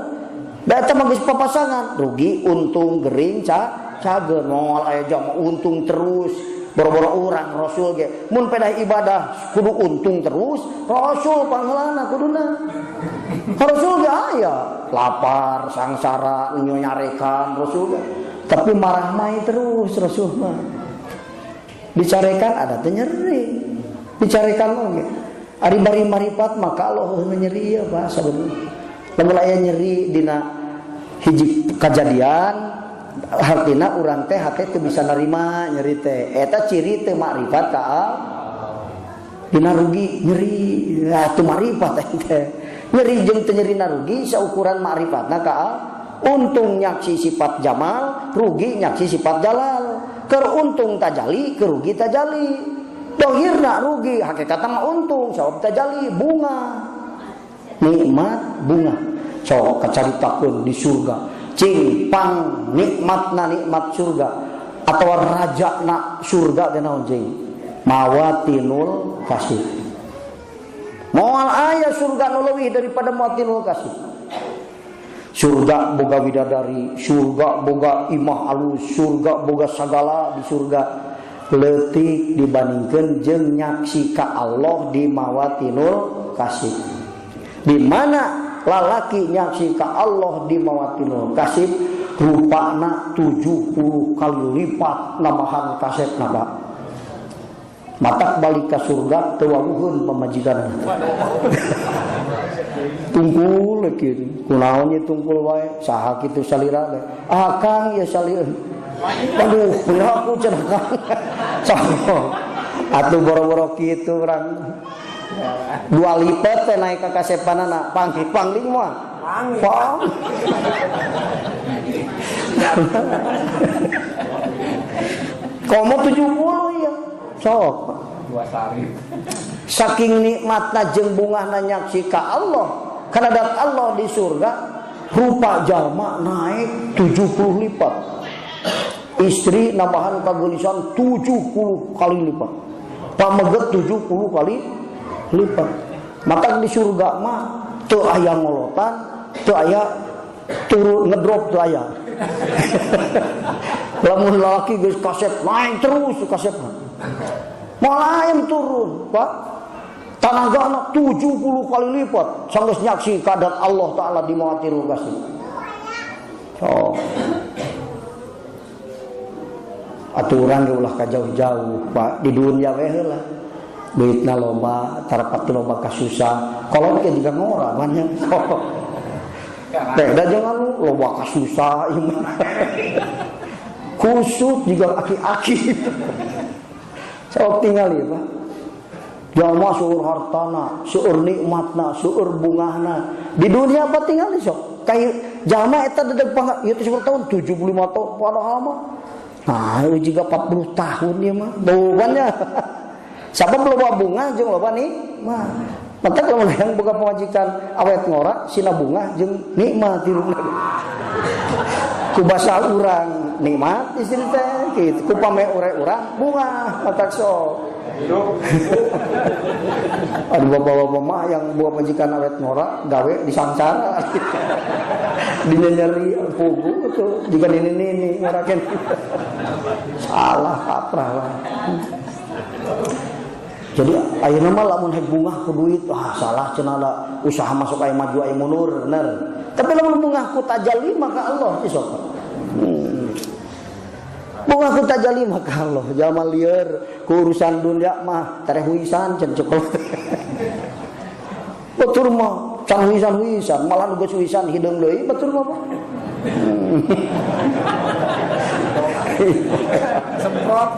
Speaker 1: Da eta mah geus papasangan, rugi untung gering cager moal aya jalma untung terus. Boro-boro urang Rasul ge mun pedah ibadah kudu untung terus, Rasul pangheulana kuduna. Rasul ge aya lapar, sangsara, nyarekan Rasul ge. Tapi marah mai terus Rasul mah. Dicarekan ada teh nyeri. Dicarekan oge. Ari bari maripat mah ka Allah nyeri ya Pak sabenerna. Lamun aya nyeri dina hiji kajadian hartina urang teh hate teu bisa narima nyeri teh. Eta ciri teu makrifat ka dina rugi nyeri. Ya teu makrifat teh. Nyeri jeung teu nyerina rugi saukuran makrifatna ka untung nyaksi sifat jamal, rugi nyaksi sifat jalal. Keur untung tajali, keur rugi tajali. Dohirna rugi, hakikatna mah untung, sabab tajali bunga. Nikmat bunga. Sok kacaritakeun di surga. Cing pang nikmatna nikmat surga atau raja na surga teh naon cing? Mawatinul kasih. Moal aya surga nu leuwih daripada mawatinul kasih. Surga boga widadari, surga boga imah alus, surga boga sagala di surga. Leutik dibandingkeun jeung nyaksi ka Allah di mawatinul kasih. Di mana lalaki nyaksi ka Allah di mawatinul kasih rupana 70 kali lipat namahan kasepna Pak. Matak balik ka surga teu wawuheun pamajikanna. Tungkul kieu. Kunaon ye tungkul wae? Saha kitu salira teh? Ah Kang ye salira. Aduh, piraku cenah Kang. Saha? Atuh boro-boro kitu urang. Dua lipat teh naik ka kasepanana, pangling pangling mah. Pang. Komo 70 ya. Sok.
Speaker 2: Dua sari.
Speaker 1: Saking nikmatna jeung bungahna nyaksi ka Allah, karena dat Allah di surga rupa jalma naik 70 lipat. Istri nambahan kagulisan 70 kali lipat. Pameget 70 kali lipat. Maka di surga mah teu aya ngolotan, teu aya turun ngedrop teu aya. Lamun lalaki geus kasep naik terus kasepna. Malah ayam turun, Pak. Tanaga anak 70 kali lipat sanggeus nyaksi kadat Allah Ta'ala di mawatirul kasih. Oh. Aturan ge ulah ka jauh-jauh, Pak. Di dunia we heula. Duitna loba, tarapati loba kasusah. Kolot ge juga ngora banyak. Teh da jangan loba kasusah ieu mah. Kusut juga aki-aki. Sok tinggal ya, Pak. Jalma seueur hartana, seueur nikmatna, seueur bungahna. Di dunia apa tinggal sok? Kayak jalma eta dedeg pangga, ieu teh 10 tahun, 75 tahun padahal mah. Nah, ieu juga 40 tahun ieu mah. Bukannya. Sabab loba bunga jeung loba nikmat. Maka kalau yang boga pamajikan awet ngora sina bunga jeung nikmat hirupna. Ku basa urang nikmat istri teh kitu, ku pame ure urang bunga matak sok. Aduh bapak-bapak mah yang buah majikan awet ngora gawe di sangsara. Dinyeri pugu tuh jika nini-nini ngorakeun. Salah kaprah lah. Jadi ayeuna mah lamun hek bungah ku duit, ah salah cenah da usaha masuk aya maju aya mundur bener. Tapi lamun bungah ku tajalli maka Allah sok. Bungah ku tajalli maka Allah, jalma lieur ku urusan dunia mah tereh huisan can cekol. Batur mah can huisan-huisan, malah nu geus huisan hideung deui batur mah.
Speaker 2: Semprot.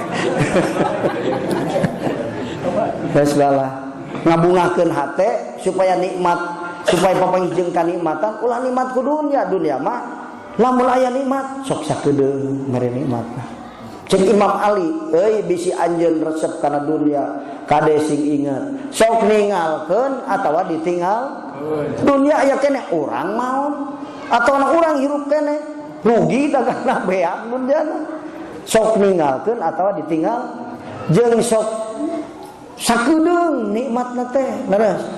Speaker 1: Geus lah ngabungakeun hate supaya nikmat, supaya papanggih jeung kanikmatan, ulah nikmat ku dunia, dunia mah lamun aya nikmat sok sakedeung mere nikmatna. Cek Imam Ali, euy bisi anjeun resep kana dunia, kade sing inget. Sok ninggalkeun atawa ditinggal. Dunia aya keneh urang maot atawa urang hirup keneh, rugi dagangna beak dunyana. Sok ninggalkeun atawa ditinggal jeung sok sakedeung nikmatna teh, leres.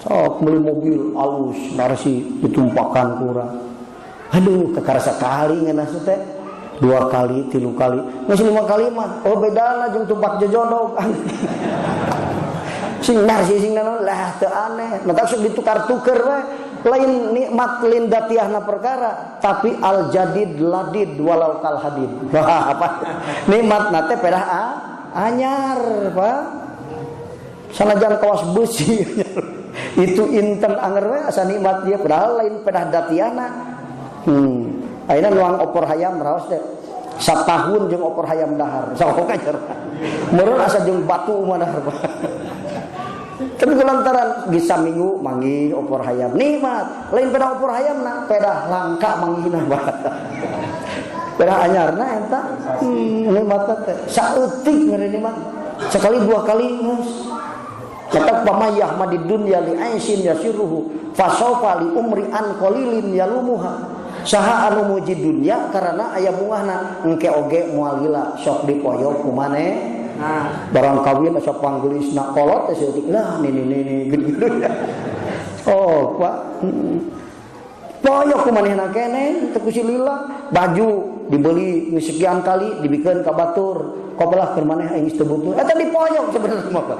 Speaker 1: Sok beli mobil alus, narasi ditumpakan ku urang. Aduh, kakara sakali ngeunah teh. 2 kali, 3 kali, geus 5 kali mah. Oh bedana jeung tumpak jejodog. Sing narsi sing naon lah teu aneh. Mata sok ditukar-tuker we. Lain nikmat lain datiahna perkara, tapi al jadid ladid walau kal hadid. Wah, apa? Nikmatna teh pedah anyar, Pak. Sanajan kawas beusi. Itu inten anger we asa nikmat dia padahal lain pedah datiahna. Ayeuna nuang opor hayam raos teh. Satahun jeung opor hayam dahar. Sok kajer. Meureun asa jeung batu mah dahar. Tapi kulantaran geus saminggu manggih opor hayam nikmat. Lain pedah opor hayamna, pedah langka manggihna. Pedah anyarna eta. Nikmat teh. Saeutik ngeri nikmat. Sekali 2 kali geus. Kata pamayah mah di dunya li aisin yasiruhu fasofa li umri an qalilin yalumuha. Saha anu muji dunya karena aya bungahna engke oge moal lila sok dipoyok ku maneh. Barang kawin asa panggelisna kolot teh saeutik lah nini nini gitu. Oh, Pak. Poyok ku manehna keneh teu ku si lila, baju dibeli sekian kali dibikeun ka batur. Kobelah keur maneh aing geus teu butuh. Eta dipoyok sebenarnya mah, Pak.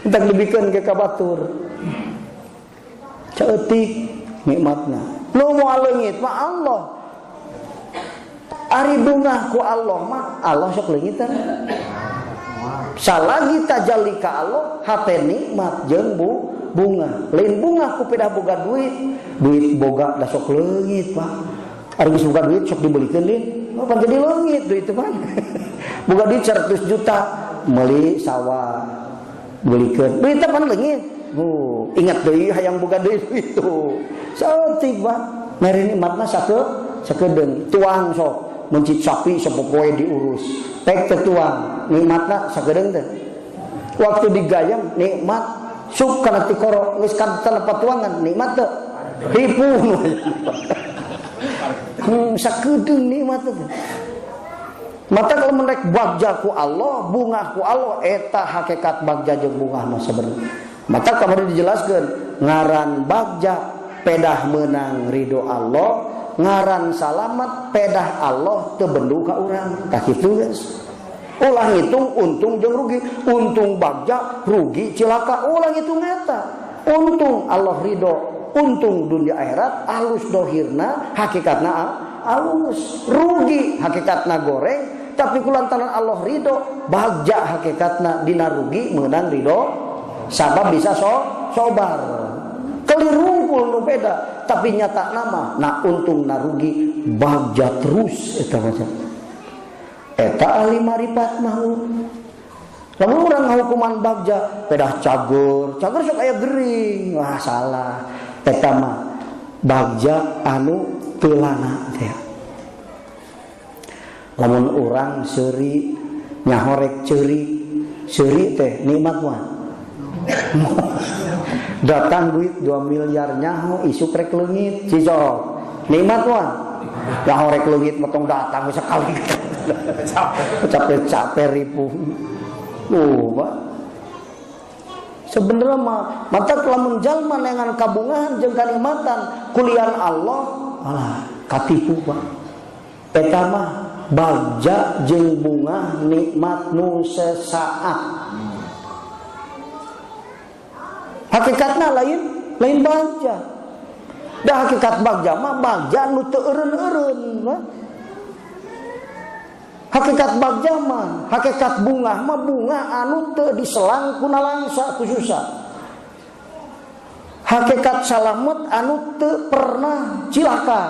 Speaker 1: Entak dibikeun ke ka batur. Saeutik nikmatna. Nu moal leungit mah Allah. Ari bungah ku Allah mah Allah sok leungit teh. Salagi tajalli ka Allah hate nikmat jeung bunga. Lain bunga ku pedah boga duit, duit boga da sok leungit, Pak. Ari geus boga duit sok dibelikeun deui. Oh, pan jadi leungit duit teh, Pak. Boga duit 100 juta meuli sawah. Belikeun. Duit teh pan leungit. Ingat deui hayang boga duit itu. Saeutik, Pak. Mere nikmatna sakedeung. Tuang sok mencit sapi sapopoe diurus. Pek teu tuang, nikmatna sakedeung teh. Waktu digayang nikmat sup kana tikoro geus kana patuangan nikmat teu. Ripuh. Sakedeung nikmat teh. Mata kalau menaik bagja ku Allah, bunga ku Allah, eta hakikat bagja jeung bunga mah sebenarnya. Mata kamari dijelaskeun ngaran bagja pedah menang ridho Allah, ngaran salamat pedah Allah teu bendu ka urang. Tah kitu geus. Ulah ngitung untung jeung rugi, untung bagja, rugi cilaka, ulah ngitung eta. Untung Allah ridho, untung dunia akhirat, alus dohirna, hakikatna alus, rugi hakikatna goreng, tapi kulantaran Allah ridho, bagja hakikatna dina rugi menang ridho, sabab bisa sobar. Keliru nu beda, tapi nyata nama na untung na rugi bagja terus eta macam. Eta ahli marifat mah. Lamun urang ngahukuman bagja pedah cager, cager sok aya gering, wah salah. Eta mah bagja anu teu lana teh. Lamun urang seuri nyahorek ceurik, seuri teh nikmat mah. Datang duit 2 miliar nyaho isuk rek leungit cicok. Nikmat mah. Nyaho rek leungit mah tong datang sekali. Capek-capek ripuh. Pak. Sebenarnya mah mata lamun jalma neangan kabungahan jeung kanikmatan kulian Allah, alah katipu, Pak. Eta mah bagja jeung bunga nikmat nu sesaat. Hakikatna lain bagja. Da hakikat bagja mah bagja nu teu eureun-eureun, Pak. Hakikat bagja mah, hakikat bunga mah bunga anu teu diselang ku nalangsa ku susah. Hakikat salamet anu teu pernah cilaka.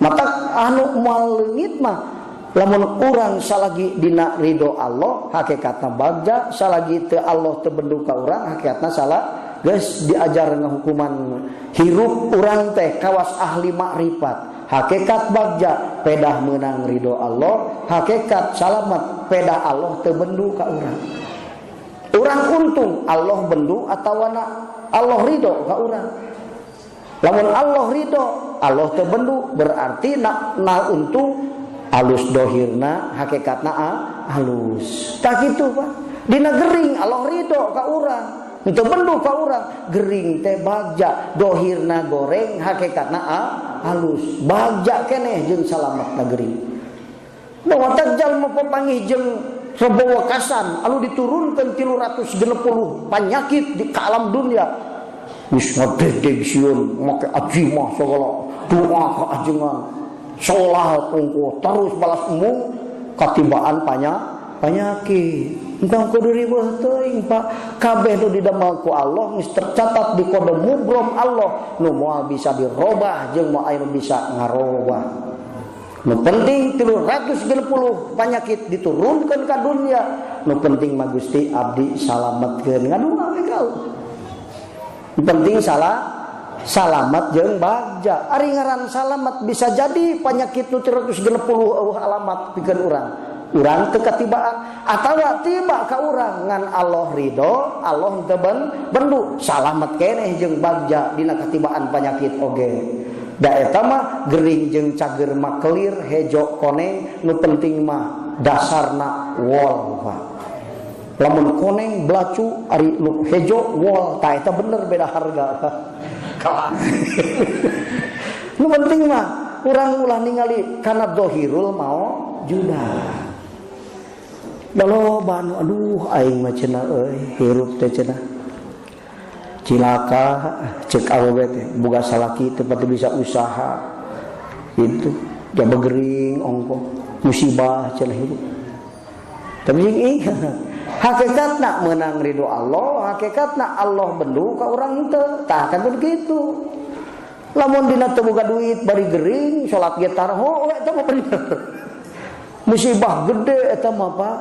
Speaker 1: Mata anu moal leungit mah lamun urang salagi dina ridho Allah, hakikatna bagja, salagi teu Allah teu bendu ka urang, hakikatna salah. Geus diajar ngahukuman hirup urang teh kawas ahli makrifat. Hakikat bagja pedah meunang ridho Allah, hakikat salamet pedah Allah teu bendu ka urang. Urang untung Allah bendu atawana Allah ridho ka urang. Lamun Allah ridho, Allah teu bendu berarti na untung alus dohirna hakikatna alus. Tak kitu Pak. Dina gering Allah ridho ka urang. Teu bendu ka urang, gering teh bagja, dohirna goreng hakikatna alus. Bagja keneh jeung salametna gering. Bahwa jalma papanggih jeung rebo wekasan anu diturunkeun 360 panyakit di ka alam dunia. Geus ngadegdeg sieun make ajimah sagala doa ka ajengan. Salat ongkoh terus balas embung katibaan panyakit. Entong kudu riweuh teuing Pak. Kabeh nu didamel ku Allah geus tercatat di kode mubrom Allah nu moal bisa dirobah jeung moal anu bisa ngarobah. Nu penting 360 panyakit diturunkeun ka dunia. Nu penting mah Gusti abdi salametkeun ngadua we kau. Nu penting salamet jeung bagja. Ari ngaran salamet bisa jadi panyakit nu 360 eueuh alamat pikeun urang. Urang teu katibaan atawa tiba ka urang ngan Allah ridho, Allah teu bendu, salamet keneh jeung bagja dina katibaan panyakit oge. Da eta mah gering jeung cager mah kelir hejo koneng, nu penting mah dasarna wol Pak. Lamun koneng belacu ari nu hejo wol, tah eta bener beda harga Pak. Nu penting mah urang ulah ningali kana zahirul mau judah. Loba nu aduh aing mah cenah euy hirup teh cenah cilaka cek awewe teh boga salaki teu pati bisa usaha itu jaba gering ongkoh musibah cenah hirup. Tapi jeung hakikatna meunang ridho Allah, hakikatna Allah bendu ka urang teu, tah kan begitu. Lamun dina teu boga duit bari gering salat ge tarho eta mah bener. Musibah gede eta mah Pak.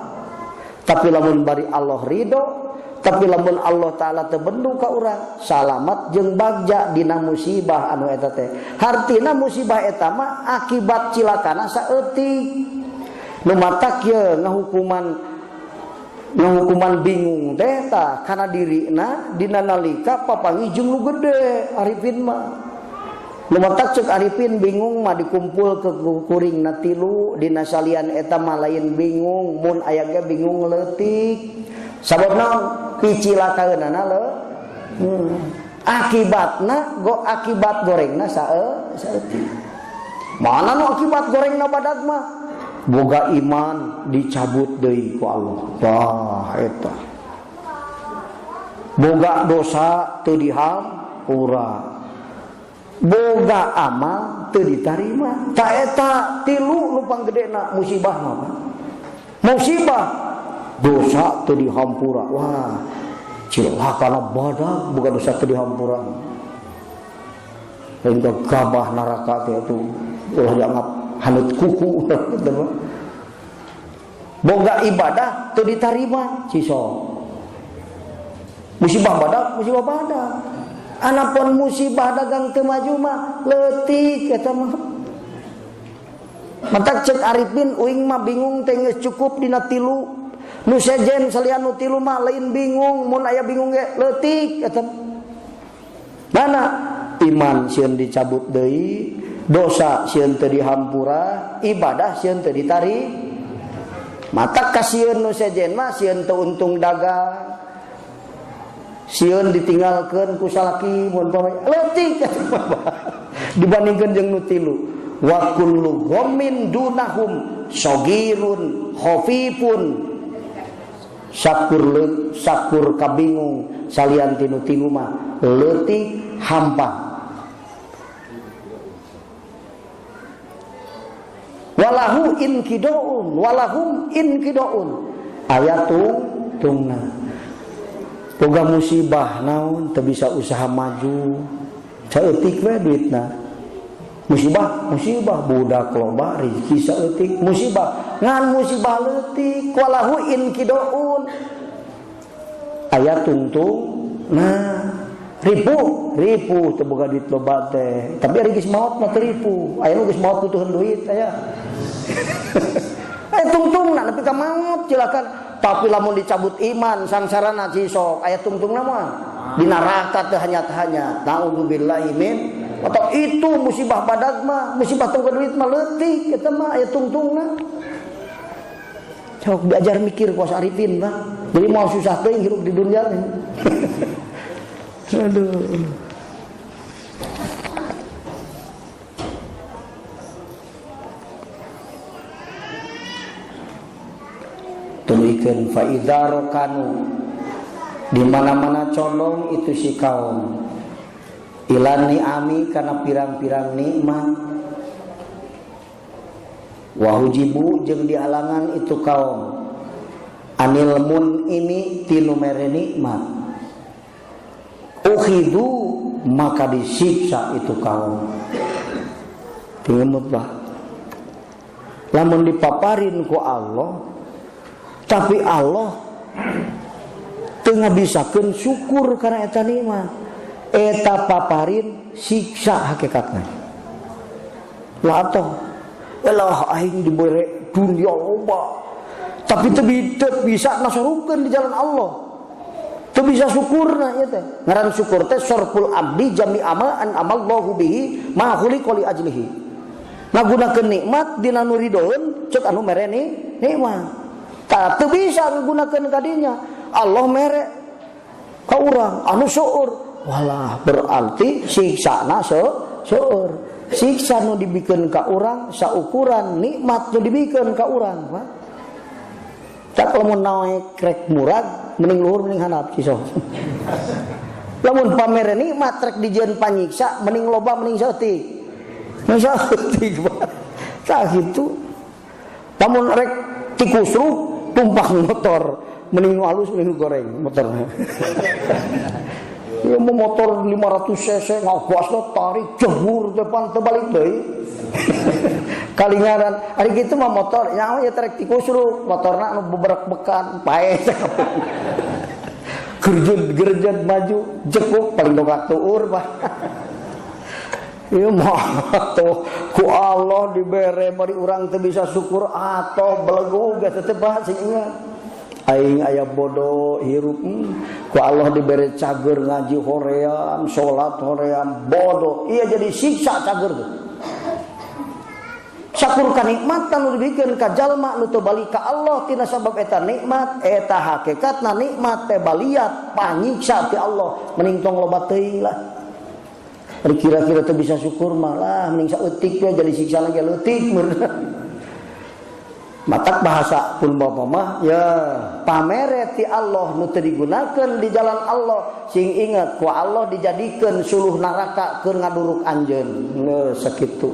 Speaker 1: Tapi lamun bari Allah ridho, tapi lamun Allah Ta'ala teu bendu ka urang, salamat jeung bagja dina musibah anu eta teh. Hartina musibah eta mah akibat cilakana saeutik. Nu matak ye ngahukuman bingung teh tah kana dirina dina nalika papanggih jeung nu gede Arifin mah. Nu matak ceuk Arifin bingung mah dikumpul ke kuring na tilu dina salian eta mah lain bingung mun aya ge bingung leutik. Sabab naon? Picilakaeunana le. Akibatna go akibat gorengna saeutik. Mana nu akibat gorengna badag mah? Boga iman dicabut deui ku Allah. Wah eta. Boga dosa teu dihampura. Boga amal teu ditarima. Ta eta tilu nu panggedena musibah mah Pak. Musibah dosa teu dihampura. Wah, cilakana badag boga dosa teu dihampura. Lain gabah neraka teh atuh ulah dianggap hanut kuku. Boga ibadah teu ditarima ciso. Musibah badag, musibah badag. Anapun musibah dagang teu maju mah leutik eta mah. Matak ceuk Arifin uing mah bingung teh geus cukup dina tilu. Nu sejen salian nu tilu mah lain bingung, mun aya bingung ge leutik eta. Mana iman sieun dicabut deui, dosa sieun teu dihampura, ibadah sieun teu ditari. Matak kasieun nu sejen mah sieun teu untung dagang. Sieun ditinggalkeun ku salaki mun leutik dibandingkeun jeung nu tilu. Wa kullu ghammin dunahum sagirun khafifun. Sakur sakur kabingung salian tinu tilu mah leutik hampang. Walahu inkidoun, walahum inkidoun. Ayat tungna. Boga musibah naon teu bisa usaha maju. Saeutik we duitna. Musibah, musibah budak loba rezeki saeutik, musibah ngan musibah leutik walahu inkidoun. Aya tungtung. Nah, Ripuh, ripuh teu boga duit loba teh. Tapi ari geus maot mah teu ripuh. Aya nu geus maot butuheun duit aya. Aya tungtungna nepi ka maot silakan. Tapi lamun dicabut iman sangsarana cisok aya tungtungna mah di neraka teu hanyat-hanyat. Nauzubillahi min atau itu musibah badag mah, musibah teu boga duit mah leutik eta mah aya tungtungna. Sok diajar mikir kuasa Arifin mah. Jadi mau susah teuing hirup di dunia nih. Aduh. Tulikeun fa idza rokanu di mana-mana condong itu si kaum ilan ni'ami kana pirang-pirang nikmat wahujibu jeung dialangan itu kaum anil mun ini tinu mere nikmat ukhidu maka disiksa itu kaum. Tingemut bah lamun dipaparin ku Allah tapi Allah teu ngabisakeun syukur kana eta nikmat eta paparin siksa hakikatna lah atoh elah aing dibere dunia loba tapi teu bisa nasarukeun di jalan Allah teu bisa syukurna ieu teh ngaran syukur teh sarful abdi jami amal an amallahu bihi ma khuliqa li ajlihi ngagunakeun nikmat dina nu ridoeun ceuk anu mere nikmat tah teu bisa ngagunakeun kadinya Allah mere ka urang anu seueur walah berarti siksana seueur siksa nu dibikeun ka urang saukuran nikmat nu dibikeun ka urang Pak. Tak lamun naek rek murag mending luhur mending handap sisok. Lamun pamere nikmat rek dijieun panyiksa mending loba mending saeutik. Mending saeutik Pak. Tah kitu. Lamun rek tikusruk tumpah motor mending nu halus mending nu goreng motorna. Ya mau motor 500 cc ngawas lo tarik jebur depan terbalik deui. Kalingaran ari kitu mah motor nyawa ya tarik tikusruk motorna anu beberek-bekan pae. Gerjed-gerjed maju jekuk paling dongkak tuur Pak. Ieu mah tuh ku Allah dibere bari urang teu bisa syukur atoh belegug geus teu bahas sing ingat. Aing aya bodoh hirup ku Allah dibere cager ngaji hoream salat hoream bodoh iya jadi siksa cager tuh sakur kanikmatan nu dibikeun ka jalma nu teu balik ka Allah tina sabab eta nikmat eta hakikatna nikmat teh baliat panyiksa ti Allah mending tong loba teuing lah ari kira-kira teu bisa syukur malah mending saeutik we jadi siksa lagi leutik meureun. Matak bahasa pun bapak mah ya pamere ti Allah nu teu digunakeun di jalan Allah sing ingat ku Allah dijadikeun suluh neraka keur ngaduruk anjeun geus sakitu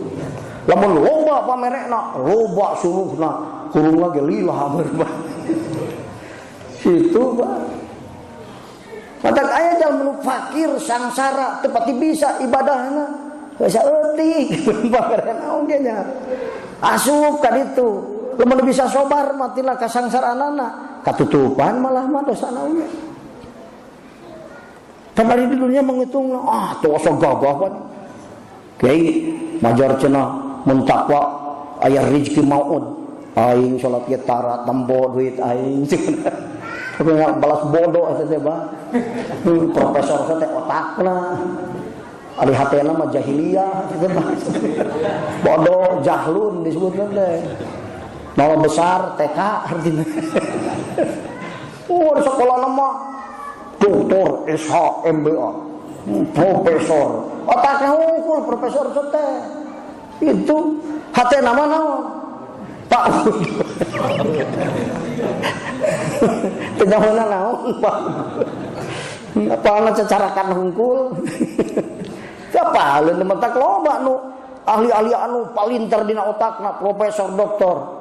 Speaker 1: lamun loba pamerekna loba suluhna kurungna ge lila meureun situ Pak. Matak aya jalma nu fakir sangsara teu pati bisa ibadahna geus saeutik pamerena oge nya asup ka ditu lamun bisa sobar matilah kasangsaraanana katutupan malah mah dosana oge. Tapi di dunia menghitung ah tuh asa gagah pan. Kiai majar cenah mun takwa aya rezeki maud. Aing salat ge tara tempo duit aing. Tapi nggak balas bodoh eta teh bah. Profesor teh otakna. Ari hatena mah jahiliyah teh bah. Bodoh jahlun disebutna teh. Nol besar TK artinya. Oh, di sekolah nama doktor SH MBA, profesor. Otaknya unggul profesor teh. Itu hati nama naon? Pak. Teu naon, Pak. Apa cecarakan hungkul? Siapa leun mentak loba nu ahli-ahli anu palinter dina otakna profesor doktor.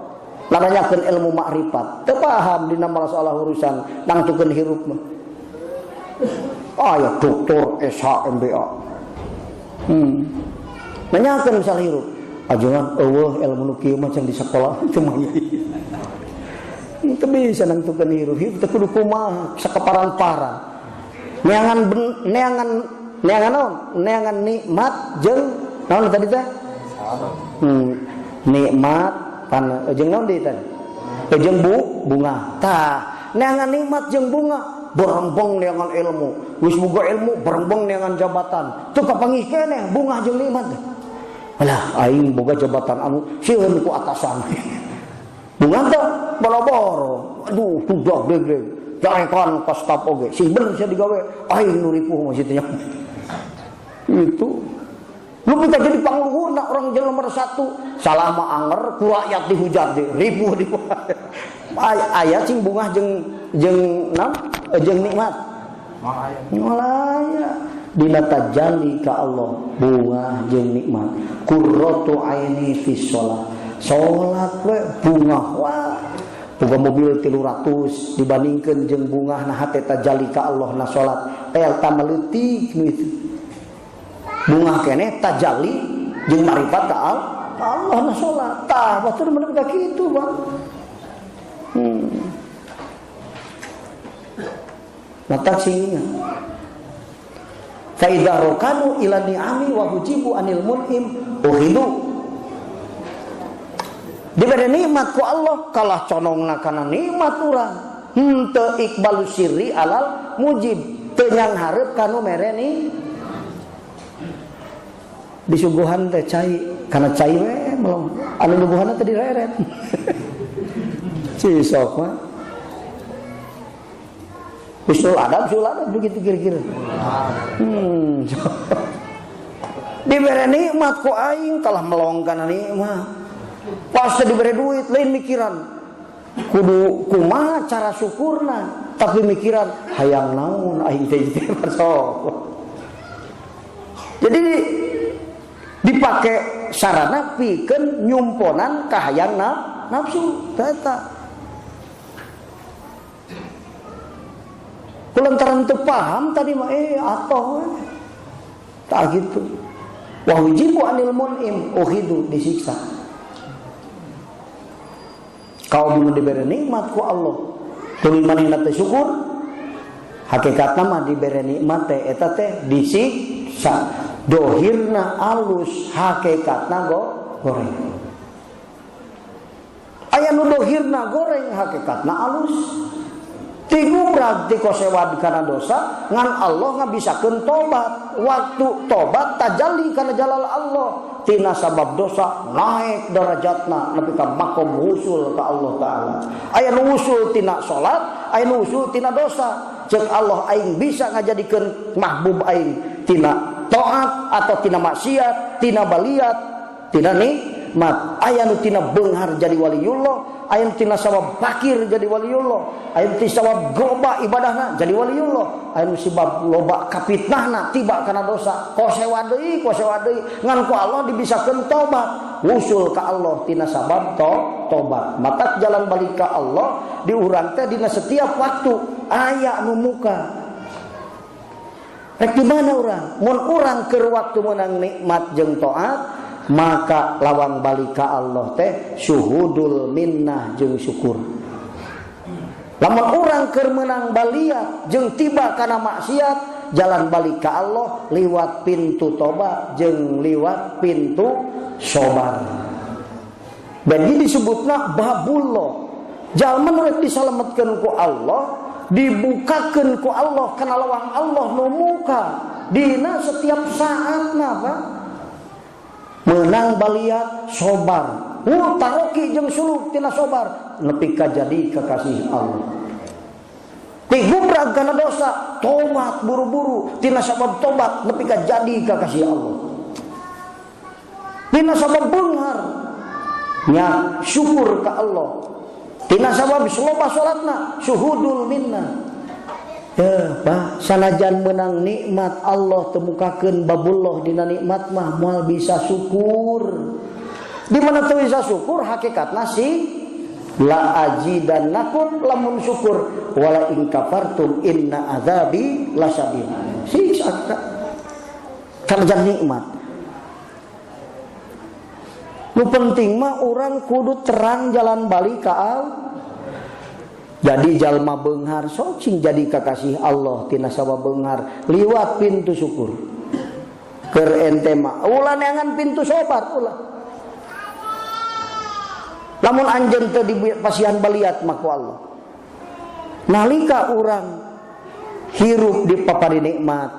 Speaker 1: Nanyakeun ilmu makrifat, teu paham dina masalah urusan nangtukeun hirup mah. Ah ya doktor SH MBA. Nanyakeun masalah hirup. Ajengan eueuh ilmu nu kieu mah di sekolah teu mah. Teu bisa nangtukeun hirup, hirup teh kudu kumaha sakaparan-paran. Neangan neangan neangan naon? Neangan nikmat jeung naon tadi teh? Nikmat pan jeung naon deui tadi? Jeung bunga. Tah, neangan nikmat jeung bunga, berengbong neangan ilmu. Geus boga ilmu, berengbong neangan jabatan. Teu kapanggih keneh bunga jeung nikmat. Alah, aing boga jabatan anu sieun ku atasan. Bunga teh boro-boro. Aduh, budak deg-deg. Jarekan ka staf oge. Sing bener sia digawe, aing nu ripuh mah situ nya. Itu. Lu bisa jadi pangluhurna orang jadi nomor satu. Salah mah anger ku rakyat dihujat di ripuh di. Aya cing bungah jeung jeung naon? Jeung nikmat. Moal aya. Dina tajalli ka Allah bungah jeung nikmat. Qurratu aini fi shalah. Salat we bungah wah. Boga mobil 300 dibandingkeun jeung bungahna hate tajalli ka Allah na salat. Eta maleutik nu itu. Bungah keneh tajalli jeung marifat ka Allah na salat. Tah batur mun ka kitu, Bang. Mata sing ingat. Fa idza rokanu ila ni'ami wa hujibu anil mun'im uhidu. Diberi nikmat ku Allah kalah conongna kana nikmat urang. Henteu iqbalu sirri alal mujib. Teu nyanghareup kanu mere ni. Disuguhan teh cai, kana cai we melong. Anu nuguhanna teh direret. Cisok mah. Usul adab begitu kira-kira. Diberi nikmat ku aing kalah melong kana nikmat. Pasti diberi duit lain mikiran kudu kumaha cara syukurna, tapi mikiran hayang naon aing teh sok. Jadi dipake sarana pikeun nyumponan kahayang nafsu eta. Kulantaran teu paham tadi mah atoh tak gitu. Wa hujibu anil mun'im uhidu disiksa. Kau mun diberi nikmat ku Allah, tuluy manehna teh syukur, hakikatna mah diberi nikmat teh eta teh disiksa. Dohirna alus, hakikatna goreng. Aya nu dohirna goreng, hakikatna alus. Tigubrag tikosewad kana dosa, ngan Allah ngabisakeun tobat. Waktu tobat tajalli kana jalal Allah. Tina sabab dosa naik derajatna nepi ka makom wusul ka Allah Ta'ala. Aya nu wusul tina salat, aya nu wusul tina dosa. Ceuk Allah aing bisa ngajadikeun mahbub aing tina taat atau tina maksiat, tina baliat, tina nikmat. Aya nu tina beunghar jadi waliullah, aya nu tina sabab fakir jadi waliullah, aya nu tina sabab loba ibadahna jadi waliullah, aya nu sabab loba kapitnahna tiba kana dosa. Kosewa deui ngan ku Allah dibisakeun tobat, wusul ka Allah tina sabab tobat. Matak jalan balik ka Allah di urang teh dina setiap waktu aya nu muka. Rek di mana urang? Mun urang keur waktu meunang nikmat jeung taat, maka lawang balik ka Allah teh syuhudul minnah jeung syukur. Lamun urang keur meunang baliat jeung tiba kana maksiat, jalan balik ka Allah liwat pintu tobat jeung liwat pintu sobar. Dan ini disebutna babullah. Jalma nu rek disalametkeun ku Allah, dibukakeun ku Allah kana lawang Allah nu muka dina setiap saatna, Pak. Menang baliat sobar, taroki jeung suluk tina sobar nepi ka jadi kekasih Allah. Tigubrag kana dosa, tobat buru-buru tina sabab tobat nepi ka jadi kekasih Allah. Tina sabab beunghar nya syukur ka Allah. Tina sabab loba salatna syuhudul minna. Ya, Pak, sanajan menang nikmat Allah temukakeun babullah dina nikmat mah moal bisa syukur. Di mana teu bisa syukur hakikatna si la ajidannakum lamun syukur wala in kafartum inna azabi lasyadid. Siksa sanajan nikmat. Nu penting mah orang kudu terang jalan balik ka Allah. Jadi jalma beunghar sok sing jadi kakasih Allah tina sabab beunghar liwat pintu syukur. Keur ente mah ulah neangan pintu sobar ulah. Lamun anjeun teu dipasihan baliat mah ku Allah. Nalika urang hirup di papari nikmat,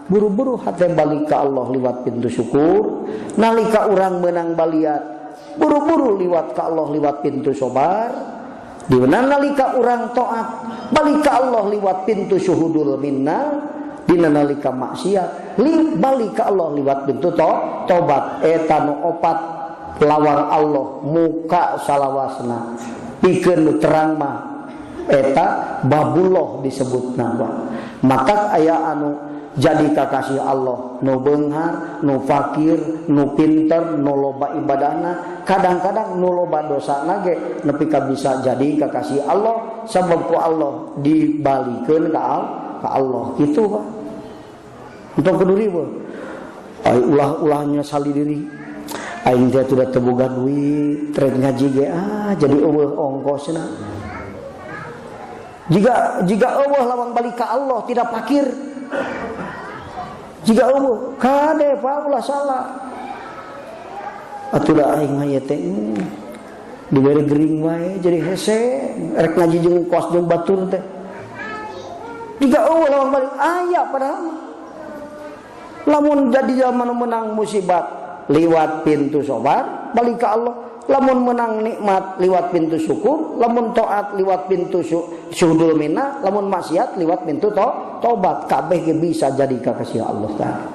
Speaker 1: buru-buru hate balik ka Allah liwat pintu syukur. Nalika urang menang baliat, buru-buru liwat ka Allah liwat pintu sobar. Di mana nalika urang taat balik ka Allah liwat pintu syuhudul minna. Dina nalika maksiat balik ka Allah liwat pintu tobat. Eta nu opat lawang Allah muka salawasna pikeun nu terang mah eta babullah disebutna. Maka aya anu jadi kakasih Allah nu beunghar, nu fakir, nu pinter, nu loba ibadahna, kadang-kadang nu loba dosana ge nepi ka bisa jadi kakasih Allah sabab ku Allah dibalikeun ka Allah kitu Pak. Entong keduri we. Ai ulah-ulahnya sali diri. Aing teh teu boga duit, rek ngaji ge ah jadi eueuh ongkosna. Jika eueuh lawang balik ka Allah tidak fakir. Jika eueuh kade Pak ulah salah. Atuh da aing mah ieu teh dibere gering wae jadi hese rek ngaji jeung kos jeung batur teh. Jika eueuh lawang balik aya padahal mah. Lamun jadi zaman menang musibat liwat pintu sobar balik ka Allah. Lamun menang nikmat liwat pintu syukur, lamun taat liwat pintu syuhudul minna, lamun maksiat liwat pintu tobat. Kabeh ge bisa jadi kakasih Allah taala.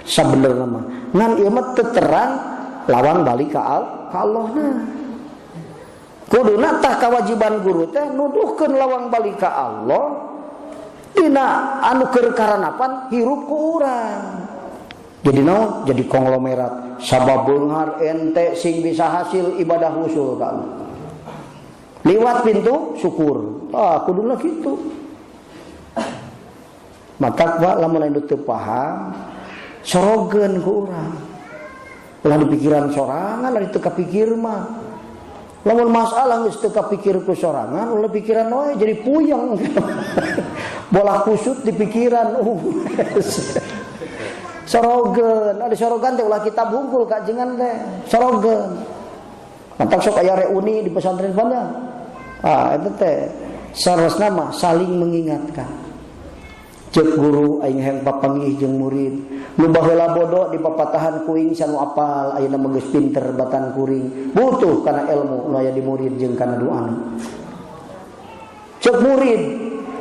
Speaker 1: Sabenerna mah ngan ieu mah teu terang lawang balik ka Allah na. Kuduna tah kewajiban guru teh nuduhkeun lawang balik ka Allah dina anu keur karanapan hirup ku urang. Jadi naon? Jadi konglomerat sabab beunghar ente sing bisa hasil ibadah usul ka Allah. Liwat pintu syukur. Ah kuduna kitu. Matak wa lamun anu teu paham sorogeun ku urang. Ulah dipikiran sorangan ari teu kapikir mah. Lamun masalah geus teu kapikir ku sorangan ulah pikiran wae jadi puyeng. Bola kusut di pikiran. Sorogeun, ada sorogan teh ulah kitab hungkul kajengan teh. Sorogeun. Mantak sok aya reuni di pesantren mana? Ah, eta teh sarasna mah saling mengingatkan. Ceuk guru aing hayang papanggih jeung murid. Nu baheula bodoh di papatahan kuing sanu apal ayeuna mah geus pinter batan kuring. Butuh kana ilmu nu aya di murid jeung kana doana. Ceuk murid,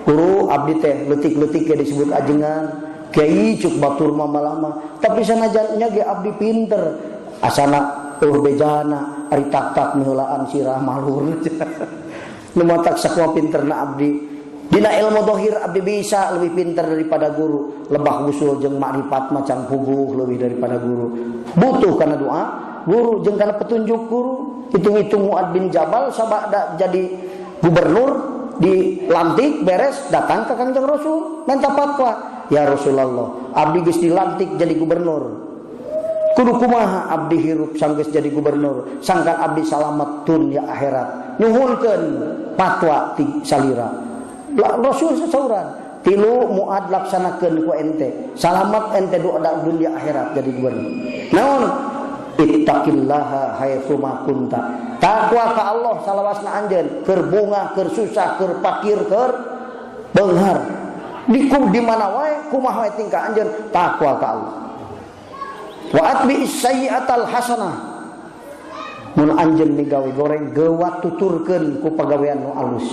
Speaker 1: guru abdi teh leutik-leutik ge disebut ajengan. Kiai cuk batur mah lama, tapi sanajan nya ge abdi pinter. Asana eueuh bejana ari tak-tak miheulaan sirah malur. Nu matak sakumaha pinterna abdi. Dina ilmu dohir abdi bisa lebih pinter daripada guru. Lebah usul jeung makrifat macam puguh lebih daripada guru. Butuh kana doa guru jeung kana petunjuk guru. Hitung-hitung Muad bin Jabal sabada jadi gubernur dilantik beres datang ke Kangjeng Rasul minta fatwa. Ya Rasulullah, abdi geus dilantik jadi gubernur. Kudu kumaha abdi hirup sanggeus jadi gubernur, sangkan abdi salamet dunya akhirat. Nyuhunkeun fatwa ti salira. Rasul sasauran, tilu Muad laksanakeun ku ente. Salamet ente doa dunya akhirat jadi gubernur. Naon? Ittaqillaha haitsuma kunta. Takwa ka Allah salawasna anjeun, keur bungah, keur susah, keur pakir, keur beunghar. Di mana wae kumaha wae tingkah anjeun takwa ka Allah. Wa atbi sayyi'atal hasanah. Mun anjeun migawe goreng gewat tuturkeun ku pagawean nu alus.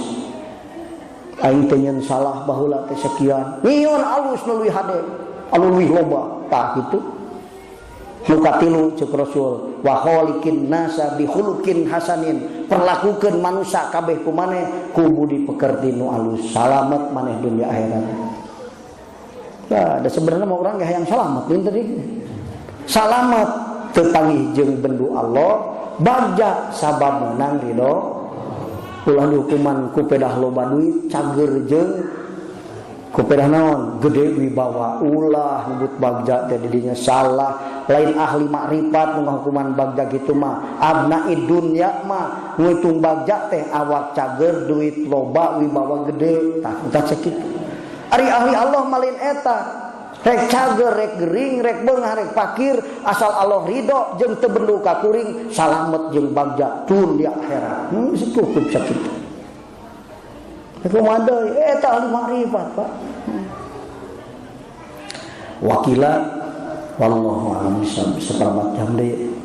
Speaker 1: Aing teh nyeun salah baheula teh sekian. Nyieun alus nu leuwih hade, anu leuwih loba. Tah kitu. Nu katilu ceuk Rasul, wa khaliqin nasa bi khuluqin hasanin. Perlakukeun manusia kabeh ku maneh ku budi pekerti nu alus. Salamet maneh dunia akhirat. Nah, da sebenarnya mau orang hayang salamet lain tadi. Salamet teu panggih jeung bendu Allah, bagja sabab meunang ridho. Ulah dihukuman ku pedah loba duit cager jeung Ku pedah naon? Gede wibawa. Ulah nyebut bagja teh didinya salah. Lain ahli makrifat nu ngahukuman bagja gitu mah. Abnaid dunya mah ngitung bagja teh awak cager, duit loba, wibawa gede. Tah, tah cek kitu. Ari ahli Allah malin eta. Rek cager, rek gering, rek beungah, rek pakir, asal Allah ridho jeung teu bendu ka kuring, salamet jeung bagja dunya akhirat. Cukup sakitu. Kumaha deui? Eta ahli makrifat, Pak. Wakila wallahu a'lam bishawab. Seperempat jam deui.